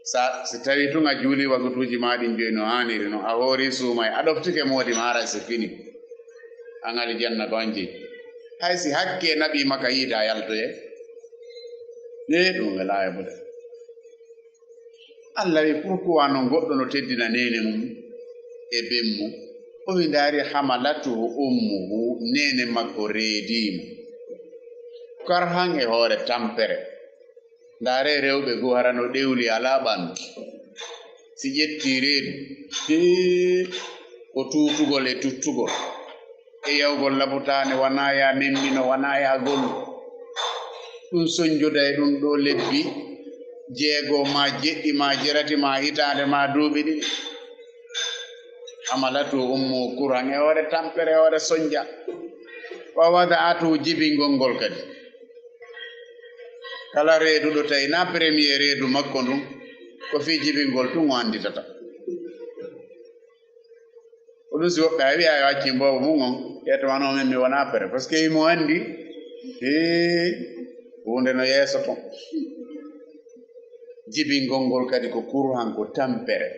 Sa, si tawii tun a juulii wagutuuji maa ɗin joyi no haaniri non, a hoorii suumay, a ɗoftike moodi maa, haray si fini. An alijanna ko an jeyi. Hay si hakkee naɓii ma ka yiite a yaltoyay. Ee, ɗun welaa e ɓuɗe. Alla wi'i, pourquoi non goɗɗo no teddina neene mum e ben mum? O wi'i, ndaari, hamalatuhu ummuhu, neene makko reedii mo. Karhan e hoore tampere. Ndaaree rewɓe goo hara no ɗewli alaa ɓandu. Si ƴettii reedu, hee, ko tuutugol e tuttugol. E yawgol labutaane, wanaa yaa memmino, wanaa yaa golu. Ɗun sonjoday ɗun ɗoo lebbi jeego maa jeɗɗi maa jerati maa hitaande maa duuɓi ɗiɗi. Hamalatu ummu kurhan e hoore tampere, e hoore sonja. Wa wada'atu jibingol ngol kadi. Kala reeduɗo tawi na premier reedu makko ndun, ko fii jibingol tun o anditata. Ko ɗun si woɓɓe a wi'a yo accin boobo mun on, ƴeeto wano men mi wona pere, parce que himo andi, hee, huunde no yeeso ton. Jibingol ngol kadi ko kurhan, ko tampere.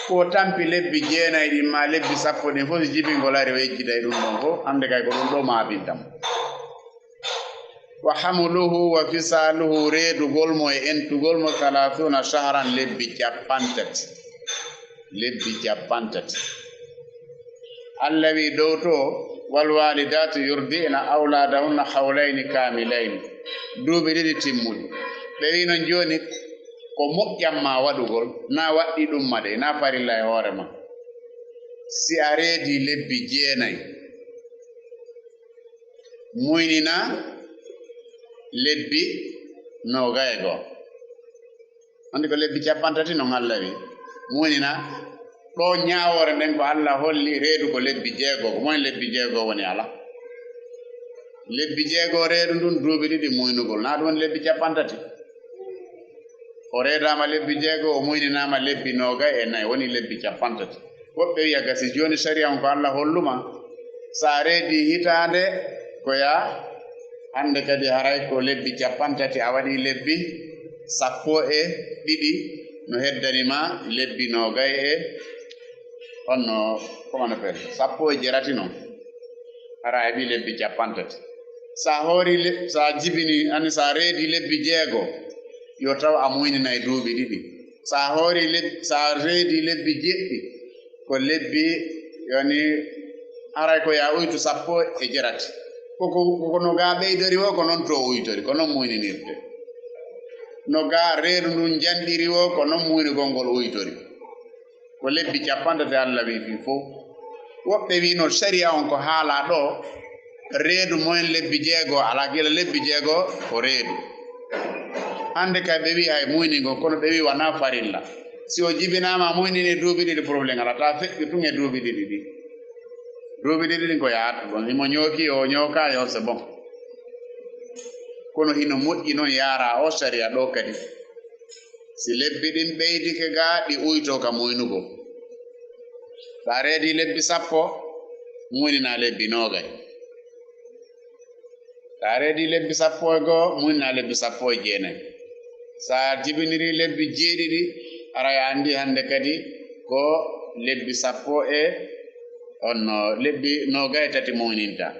Ko tampi lebbi jeenay ɗin maa lebbi sappo ɗin fof, si jibingol ari o yejjitay ɗun ɗon fof, hande kay ko ɗun ɗoo maabinta mo. Wa hamluhu wa fisaluhu, reedugol mo e entugol mo, thalathuna shahran, lebbi cappanɗe tati. Lebbi cappanɗe tati. Alla wi'i dow to, "Wal walidatu yurdi'na awladahunna hawlayni kamilayni." Duuɓi ɗiɗi timmuɗi. Ɓe wi'i non jooni, ko moƴƴan ma waɗugol, na waɗɗii ɗun ma de, na farilla e hoore ma. Si a reedii lebbi jeenay, muynina lebbi noogay e goo. Andi ko lebbi cappanɗe tati non Alla wi. Muynina ɗoo ñaawoore nden ko Alla holli reedu ko lebbi jeego, ko moy lebbi jeego woni ala. Lebbi jeego reedu ndun duuɓi ɗiɗi muynugol, na ɗun woni lebbi cappanɗe tati? O reedaama lebbi jeego, o muyninaama lebbi noogay e nay, woni lebbi cappanɗe tati. Woɓɓe wi'a gasi jooni sariya on ko Alla holluma. Sa reedii hitaande ko yaa hande kadi haray ko lebbi cappanɗe tati, a waɗii lebbi sappo e ɗiɗi, no heddani ma lebbi noogay e honno, comment on appelle, sappo e jerati non. Hara a heɓii lebbi cappanɗe tati. Sa hoori le-, sa jibini, ani sa reedii lebbi jeego, yo taw a muyninay duuɓi ɗiɗi. Sa hoori leb-, sa reedii lebbi jeɗɗi, ko lebbi, yani, haray ko yaa uytu sappo e jerati. Ko, ko, ko no gaa ɓeydori woo, ko non to uytori, ko non muyninirte. No gaa reedu ndun janɗiri woo, ko non muynugol ngol uytori. Ko Ko lebbi cappanɗe tati Alla wi'i fii fow. Woɓɓe wi'ino sariya on ko haalaa ɗoo, reedu moyen lebbi jeego alaa, gila lebbi jeego ko reedu. Hannde kay ɓe wi'i hay muyningol, kono ɓe wi'i wanaa farilla. Si o jibinaama a muynini e duuɓi ɗiɗi, problème alaa, taa feƴƴu tun e duuɓi ɗiɗi ɗin. Duuɓi ɗiɗi ɗin ko yaata ɗon, himo ñooki, o ñookaali, on c'est bon. Kono hino moƴƴi non yaaraa oo sariya ɗoo kadi. Si lebbi ɗin ɓeydike gaa, ɗi uytoo ka muynugol. Sa reedii lebbi sappo, muyninaa lebbi noogay. Sa reedii lebbi sappo e goo, muyninaa lebbi sappo e jeenay. Sa jibinirii lebbi jeeɗiɗi, aray a anndii hannde kadi ko lebbi sappo e, on no, lebbi noogay e tati muynintaa.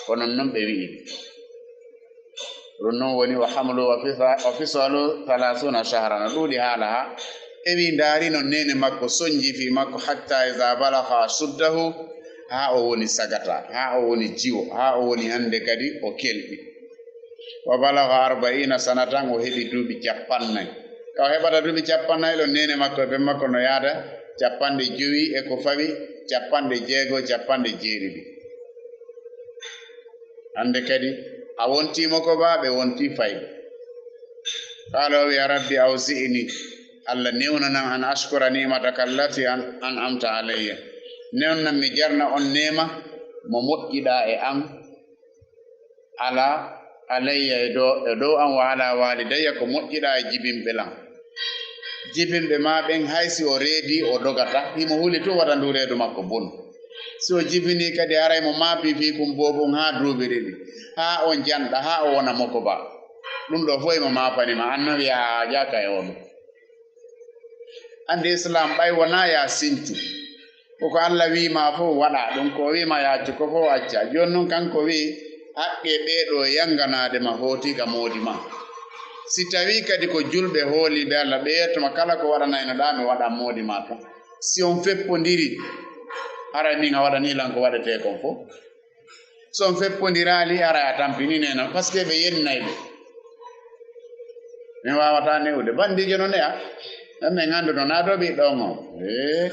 Ko non non ɓe wi'i. Ɗun non woni, "Wa hamluhu wa fisa-, wa fisaluhu thalathuna shahran." No ɗuuɗi haala haa. E wi ndaari non neene makko sonji fii makko, "Hatta iza balagha ashuddahu," haa o woni sagata, haa o woni jiwo, haa o woni hannde kadi o kelɓi. "Wa balagha arba'ina sanatan," o heɓi duuɓi cappannayi. Ka o heɓata duuɓi cappannayi ɗon, neene makko e ben makko no yaada cappanɗe jowi e ko fawi, cappanɗe jeego, cappanɗe jeeɗiɗi. Hannde kadi, a wontii mo ko baa, ɓe wontii fayɓe. Qaala, o wi'a, "Rabbi awzi'ni," Alla newnanam, "an ashkura ni'mataka allati an-, an'amta alayya." Newnanam mi jarna on neema mo moƴƴiɗaa e an, ala, alayya e dow, e dow an, wa ala walidayya, ko moƴƴiɗaa e jibinɓe lan. Jibinɓe maa ɓen, hay si o reedii, o dogata, himo huli tun wata nduu reedu makko bonu. Si o jibinii kadi, haray mo maapii fii kun boobun haa duuɓi ɗiɗi, haa on janɗa, haa o wona mokoba. Ɗun ɗoo fow himo maapani ma, an non wi'aa a haajaaka e on. Anndi Islaam ɓay wonaa yaa sincu. Ko ko Alla wi'i maa fow waɗaa, ɗun ko o wi'i maa yaa accu ko fow accaa. Jooni non kanko wi'i, haqqee ɓee ɗoo yanganaade ma hooti ka moodi maa. Si tawii kadi ko julɓe hooliiɓe Alla, ɓe yetto ma kala ko waɗanaynoɗaa mi waɗan moodi maa ton. Si on feppondirii, haray min a waɗanii lan ko waɗetee kon fow. Si on feppondiraali, haray a tampinii neene, parce que ɓe yennay ɓe. Mi waawataa ne'ude. Bandiijo no ne'a. Men annduno naa ɗoo ɓiɗɗo on on. Ee.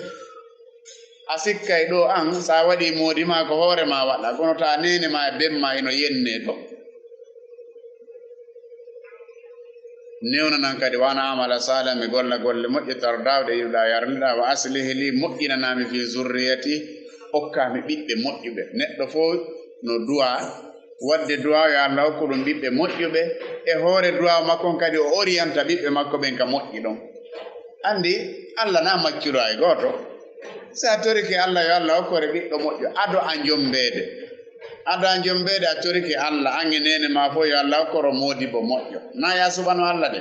A sikkay ɗoo an, si a waɗii moodi maa ko hoore maa waɗaa, kono taa neene maa e ben maa hino yennee ɗoo. Newnanan kadi, "Wa an a'mala salihan," mi golla golle moƴƴe, "tardahu," ɗe yiɗuɗaa yarliɗaa, "wa aslih li," moƴƴinanaa mi, "fi zurriyati," okkaa mi ɓiɓɓe moƴƴuɓe. Neɗɗo fow no du'a, waɗde du'a yo Alla hokku ɗum ɓiɓɓe moƴƴuɓe. E hoore du'a makko on kadi, o orienta ɓiɓɓe makko ɓen ka moƴƴi ɗon. Anndi, Alla na maccuɗo hay gooto. Si a torike Alla, yo Alla hokkore ɓiɗɗo moƴƴo, ado a jombeede. Ado a jombeede, a torike Alla, an e neene maa fow, yo Alla hokkoro moodibo moƴƴo. Na ya suɓano Alla de.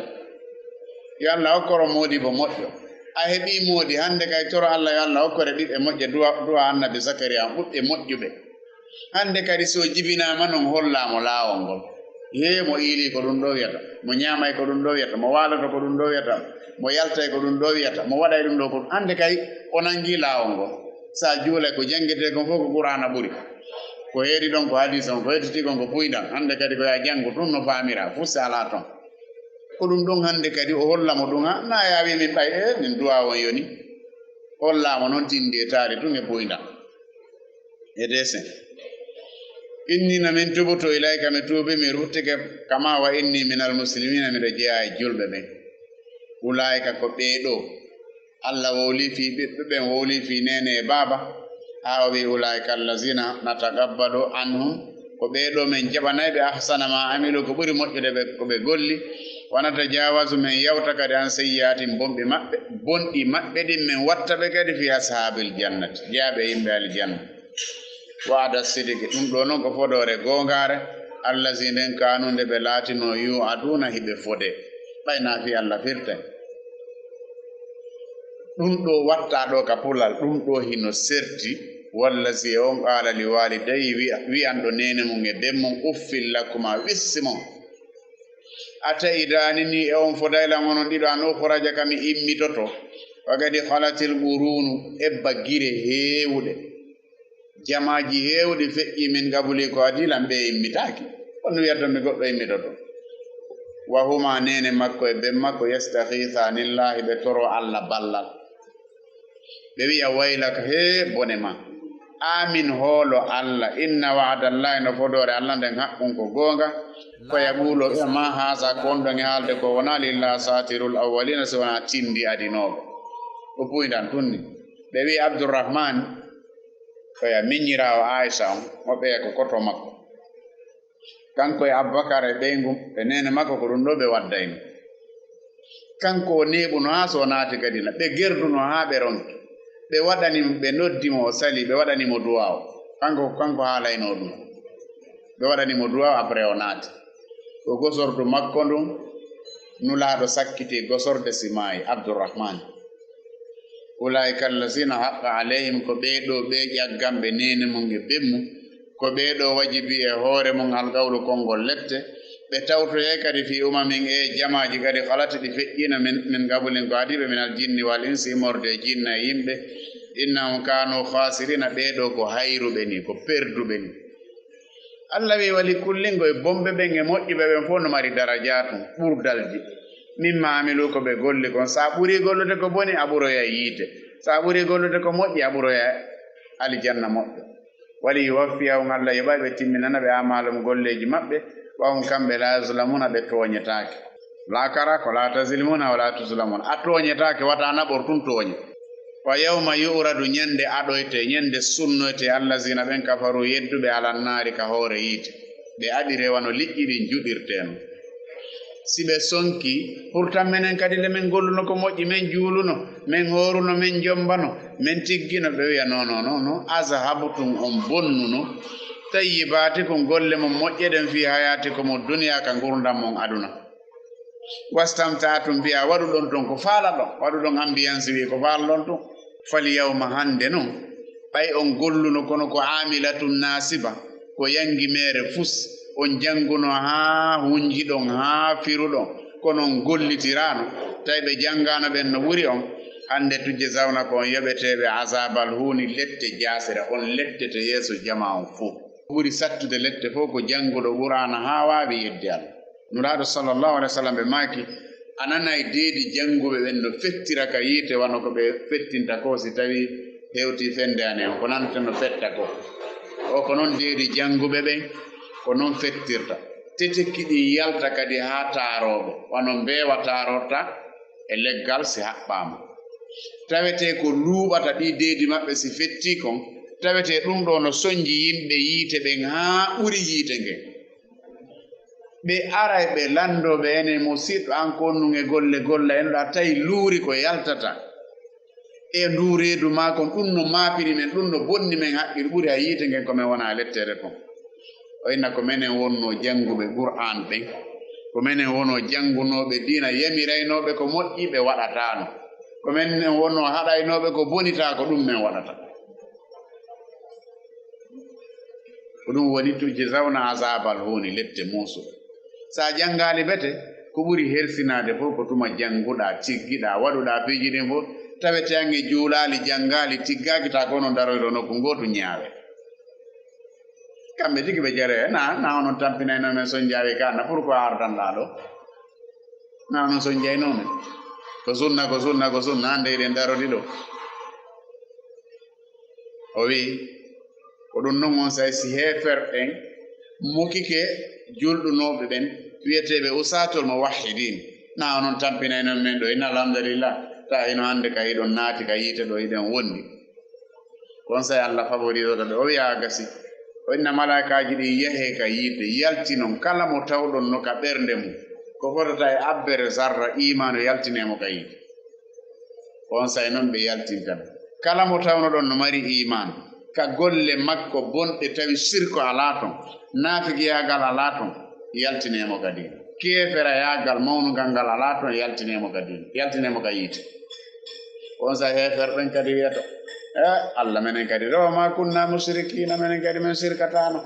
Yo Alla hokkoro moodibo moƴƴo. A heɓii moodi, hannde kay toro Alla, yo Alla hokkore ɓiɓɓe moƴƴe, du'a, du'a Annabi Zakariya, ɓiɓɓe moƴƴuɓe. Hannde kadi, si o jibinaama non, hollaa mo laawol ngol. Hee, mo iilii ko ɗun ɗoo wi'ata, mo ɲaamay ko ɗun ɗoo wi'ata, mo waaloto ko ɗun ɗoo wi'ata, mo yaltay ko ɗun ɗoo wi'ata, mo waɗay ɗun ɗoo ko, hannde kay, o nangii laawol ngol. Si a juulay, ko janngetee kon fow ko Qur'aana ɓuri. Ko heedi ɗon ko hadiis on, ko hettitii kon ko puyndan. Hannde kadi ko yo a janngu tun no faamiraa, fuu si alaa ton. Ko ɗun ɗon hannde kadi o holla mo ɗun, ha, na yaawi min ɓay, e, min du'a on yoni. Hollaa mo non tindi e taari tun e puyndan. E desen. Inni, no min tubutu ilayka, mi tuubi, mi ruttike, kama wa inni minal muslimina, miɗo jeyaa e julɓe ɓen. Ulaa'ika, ko ɓee ɗoo. Alla wowlii fii ɓiɓɓe ɓen, wowlii fii neene e baaba. Haa o wi'i, "Ulaa'ika allazina nataqabbalu anhum." Ko ɓee ɗoo men jaɓanay ɓe ahsana ma amilu, ko ɓuri moƴƴude ɓe, ko ɓe golli. Wa natajaawazu, men yawta kadi an sayyi'aatihim, bonɓi maɓɓe, bonɗi maɓɓe ɗin, men watta ɓe kadi fii ashaabil jannati, jeyaaɓe yimɓe aljanna. Wa'ada sidiki, ɗun ɗoo non ko fodoore goongaare, allazi nden kaanu nde ɓe laatinoo yu'aduuna hiɓe fodee. Ɓay naa fii Alla firtay. Ɗun ɗoo wattaa ɗoo ka pulal, ɗun ɗoo hino serti, wallazi e on qaala li waalidayhi, wi'a-, wi'anɗo neene mun e ben mun, uffin lakuma, wissi mon. Ata'idaani ni e on foday lan onon ɗiɗo an ukhraja ka mi immitoto, wa qad khalatil quruunu, ebba gire heewuɗe. Jamaaji heewuɗi feƴƴii min qabli ko adii lan, ɓe immitaaki. On wi'ata mi goɗɗo immitoto. Wa huma, neene makko e ben makko, yastaghiisaani Llaahi, ɓe toroo Alla ballal. Ɓe wi'a, "Waylaka, hee bone ma! Aamin, hoolo Alla, inna wa'dallaahi, no fodoore Alla nden haqqun ko goonga, ko yaquulu, ma haaza, ko on ɗon e haalde ko wonaa, illa asaatirul awwaliina, si wonaa tindi adinooɓe." O puyndan tun ni. Ɓe wi'i Abdurrahman, ko ya miñiraawo Aisha on, mo ɓeya ko koto makko. Kanko e Abubakar e ɓeyngu, e neene makko, ko ɗum ɗo ɓe waddayno. Kanko o neeɓuno haa so o naati Gadina. Ɓe gerduno haa ɓe ronki. Ɓe waɗani mo, ɓe noddi mo, o sali, ɓe waɗani mo duwaaw. Kanko, kanko haalaynoo ɗum. Ɓe waɗani mo duwaaw, après o naati. Ko gosordu makko ndun, Nulaaɗo sakkiti gosorde si maayi, Abdurrahman. "Ulaa'ika allazina haqqa alayhim," ko ɓee ɗoo ɓe ƴagganɓe neene mum e ben mum, ko ɓee ɗoo wajibi e hoore mum alqawlu konngol lette, ɓe tawtoyay kadi fii umamin e jamaaji kadi khalat ɗi feƴƴiino min, min qablihim ko adii ɓe minal jinni wal insi immorde e jinna e yimɓe, innahum kaanu khasirina, ɓee ɗoo ko hayruɓe ni, ko perduɓe ni. Alla wi'i, "Wali kullin," ko e bonɓe ɓen e moƴƴuɓe ɓen fof no mari darajaatun, ɓurdalji. "Mimma amilu," ko ɓe golli kon. So a ɓurii gollude ko boni, a ɓuroyay yiite. So a ɓurii gollude ko moƴƴi, a ɓuroyay aljanna moƴƴo. "Wali yuwaffiyahum," Alla yoɓay ɓe timminana ɓe amalum golleeji maɓɓe, "wa hum," kamɓe, "laa yuzlamuuna," ɓe tooñetaake. Laakara ko "laa tazlimuuna wa laa tuzlamuuna." A tooñetaake, wata a naɓor tun tooñe. "Wa yawma yu'radu," ñande aɗoyte, ñande sunnoyte, "allazina," ɓen, "kafaru," yedduɓe, "alan naari," ka hoore yiite. Ɓe aɗire wano liƴƴi ɗin juɗirtee non. Si ɓe sonki, hurtan menen kadi nde men golluno ko moƴƴi, men juuluno, men hooruno, men jombano, men tiggino, ɓe wi'a, "Non, non, non, non, azhabtum," on bonnuno, "tayyibaatikum," golle mon moƴƴe ɗen, "fii hayaatikum duniya," ka ngurndan mon aduna. "Wastamta'tum biha," waɗuɗon ton ko faalaɗon, waɗuɗon ambiance wi ko faalaɗon tun. "Fal yawma," hande non, ɓay on golluno kono ko amilatun nasiba, ko yangi meere fus, on janguno haa hunjiɗon, haa firuɗon, kono on gollitiraano, tawi ɓe jangaano ɓen no ɓuri on, hande tujzawna ko on yoɓeteeɓe azabal huuni lette jaasere, on lettete yeeso jamaa on fow. Ko ɓuri sattude lette fow ko janguɗo Qur'aana haa waawi yedde Alla. Nulaaɗo sallallahu alaihi wasallam ɓe maaki, a nanay deedi janguɓe ɓen no fettira ka yiite wano ko ɓe fettinta ko si tawi hewti fende ane on, ko nanta no fetta ko. O ko non deedi janguɓe ɓen, ko non fettirta. Tetekki ɗin yalta kadi haa taarooɓe, wano mbeewa taarorta e leggal si haɓɓaama. Tawetee ko luuɓata ɗi deedi maɓɓe si fettii kon, tawetee ɗum ɗoo no sonji yimɓe yiite ɓen haa ɓuri yiite ngen. Ɓe aray ɓe landoo ɓe, enen musiɗɗo an ko on nun e golle golla en ɗa tawi luuri ko yaltata e nduu reedu maa kon, ɗum no maapini men, ɗum no bonni men haqqil, ɓuri hay yiite ngen ko men wona e lettere kon. O inna ko menen wonnoo jannguɓe Qur'aan ɓen, ko menen wonoo janngunooɓe diina, yamiraynooɓe ko moƴƴi ɓe waɗataano, ko menen wonnoo haɗaynooɓe ko boni taa ko ɗum men waɗata. Ko ɗum woni tujzawna azaabal huuni, lette muusuɗo. So a janngaali bete, ko ɓuri hersinaade fof ko tuma jannguɗaa, tiggiɗaa, waɗuɗaa piiji ɗin fof, tawete an e juulaali, janngaali, tiggaaki, taa ko onon daroyɗo nokku ngootu ñaawe. Kamɓe tigi ɓe jaree, na, na onon tampinayno men sonjaawi ka, na pourquoi ardanɗaa ɗo? Na onon sonjayno men? Ko sunna, ko sunna, ko sunna, hannde eɗen darodi ɗo. O wi'i, ko ɗum non on saa'i si heeferɓe ɓen mokike julɗunooɓe ɓen, wi'eteeɓe usaatul muwahhidiin, na onon tampinayno men ɗo, inna alhamdulillah, taa hino hannde ka hiɗon naati ka yiite ɗo hiɗen wondi. Ko on saa'i Allah favorisata ɓe, o wi'a a gasi. O inna malaa'ikaaji ɗin yahee ka yiite, yaltinon kala mo tawɗon no ka ɓernde mum, ko fotata e abbere zarra iimaanu, yaltinee mo ka yiite. Ko on saa'i non ɓe yaltinta ɓe. Kala mo tawnoɗon no mari iimaan, ka golle makko bonɗe tawi sirko alaa ton, naafigiyaagal alaa ton, yaltinee mo ka diina. Keeferayaagal mawnungal ngal alaa ton, yaltinee mo ka diina, yaltinee mo ka yiite. Ko on saa'i heeferɓe ɓen kadi wi'ata, "Eh, Allah, menen kadi, ɗo ma kunna musrikiina, menen kadi men sirkataano."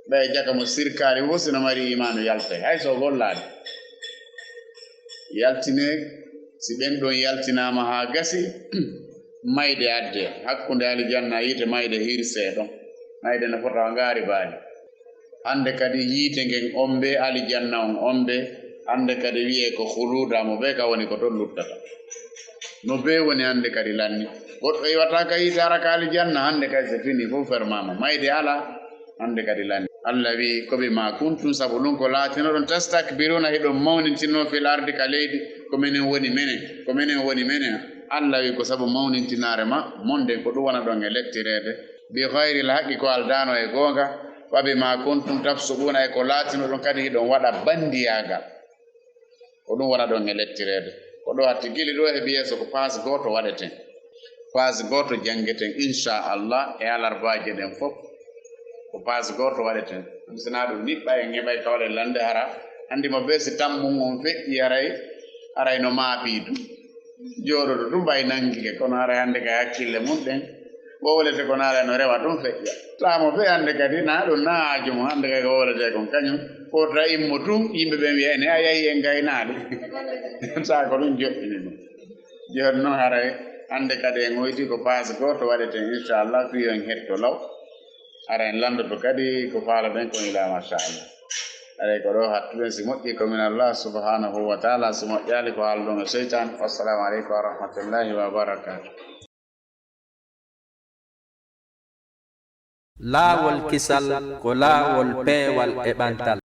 Ɓay jaka mo sirkaali wo, si no mari iimaanu, yaltay, hay so o gollaali. Yaltinee, si ɓen ɗon yaltinaama haa gasi, mayde addee. Hakkunde alijanna e yiite, mayde hirsee ɗon. Mayde no fota o ngaari baali. Hannde kadi yiite ngen ommbee, alijanna on ommbee. Hannde kadi wi'ee ko khuluuda mo bee ka woni ko ton luttata. No bee woni hannde kadi lanni. Goɗɗo iwataa ka yiite hara ka aljanna, hannde kadi si fini fof fermaama. Mayde alaa, hannde kadi lanni. Allah wi'i, "Ko bimaa kuntum, sabu ɗum ko laatinoɗon, tastakbiruuna, hiɗon mawnintinoo fil ardi ka leydi, ko menen woni menen, ko menen woni menen." Allah wi'i, "Ko sabu mawnintinaare ma, mon nden ko ɗum wona ɗon e lettireede, bi ghayril haqqi, ko aldaano e goonga, wa bimaa kuntum tafsuquuna, e ko laatinoɗon kadi hiɗon waɗa bandiyaagal." Ko ɗum wona ɗon e lettireede. Ko ɗo hatti gili ɗo e yeeso ko paas gooto waɗeten. Paas gooto janngeten, inchallah, e alarbaaje ɗen fof. Ko paas gooto waɗeten. Ɗum sinaa ɗum niɓɓa en heɓay kawle lande hara. Anndi mo bee si tammum on feƴƴi haray, haray no maaɓii ɗum. Jooɗoto ɗum ɓay nangike, kono haray hannde kay hakkille mum ɗen. Wowlete ko naala no rewa ɗum feƴƴa. Taamo fe hannde kadi, na ɗum na haaju mo hannde kay ko wowletee kon kañum. Fota immo tun, yimɓe ɓen wi'a ene a yahi en gaynaali. Sa ko ɗum joɗɗini ɗum. Jooni non haray hannde kadi en hoyti ko paas gooto waɗeten inchallah, fii yo en hetto law. Hara en lanndoto kadi ko faalaɗen kon ila machallah. Haray ko ɗo hattuɗen, si moƴƴi ko min Allah subhanahu wa taala, si moƴƴaali ko haalɗon e seytaan. Wassalamu aleykum wa rahmatullahi wa barakatuh. Laawol kisal ko laawol peewal e ɓantal.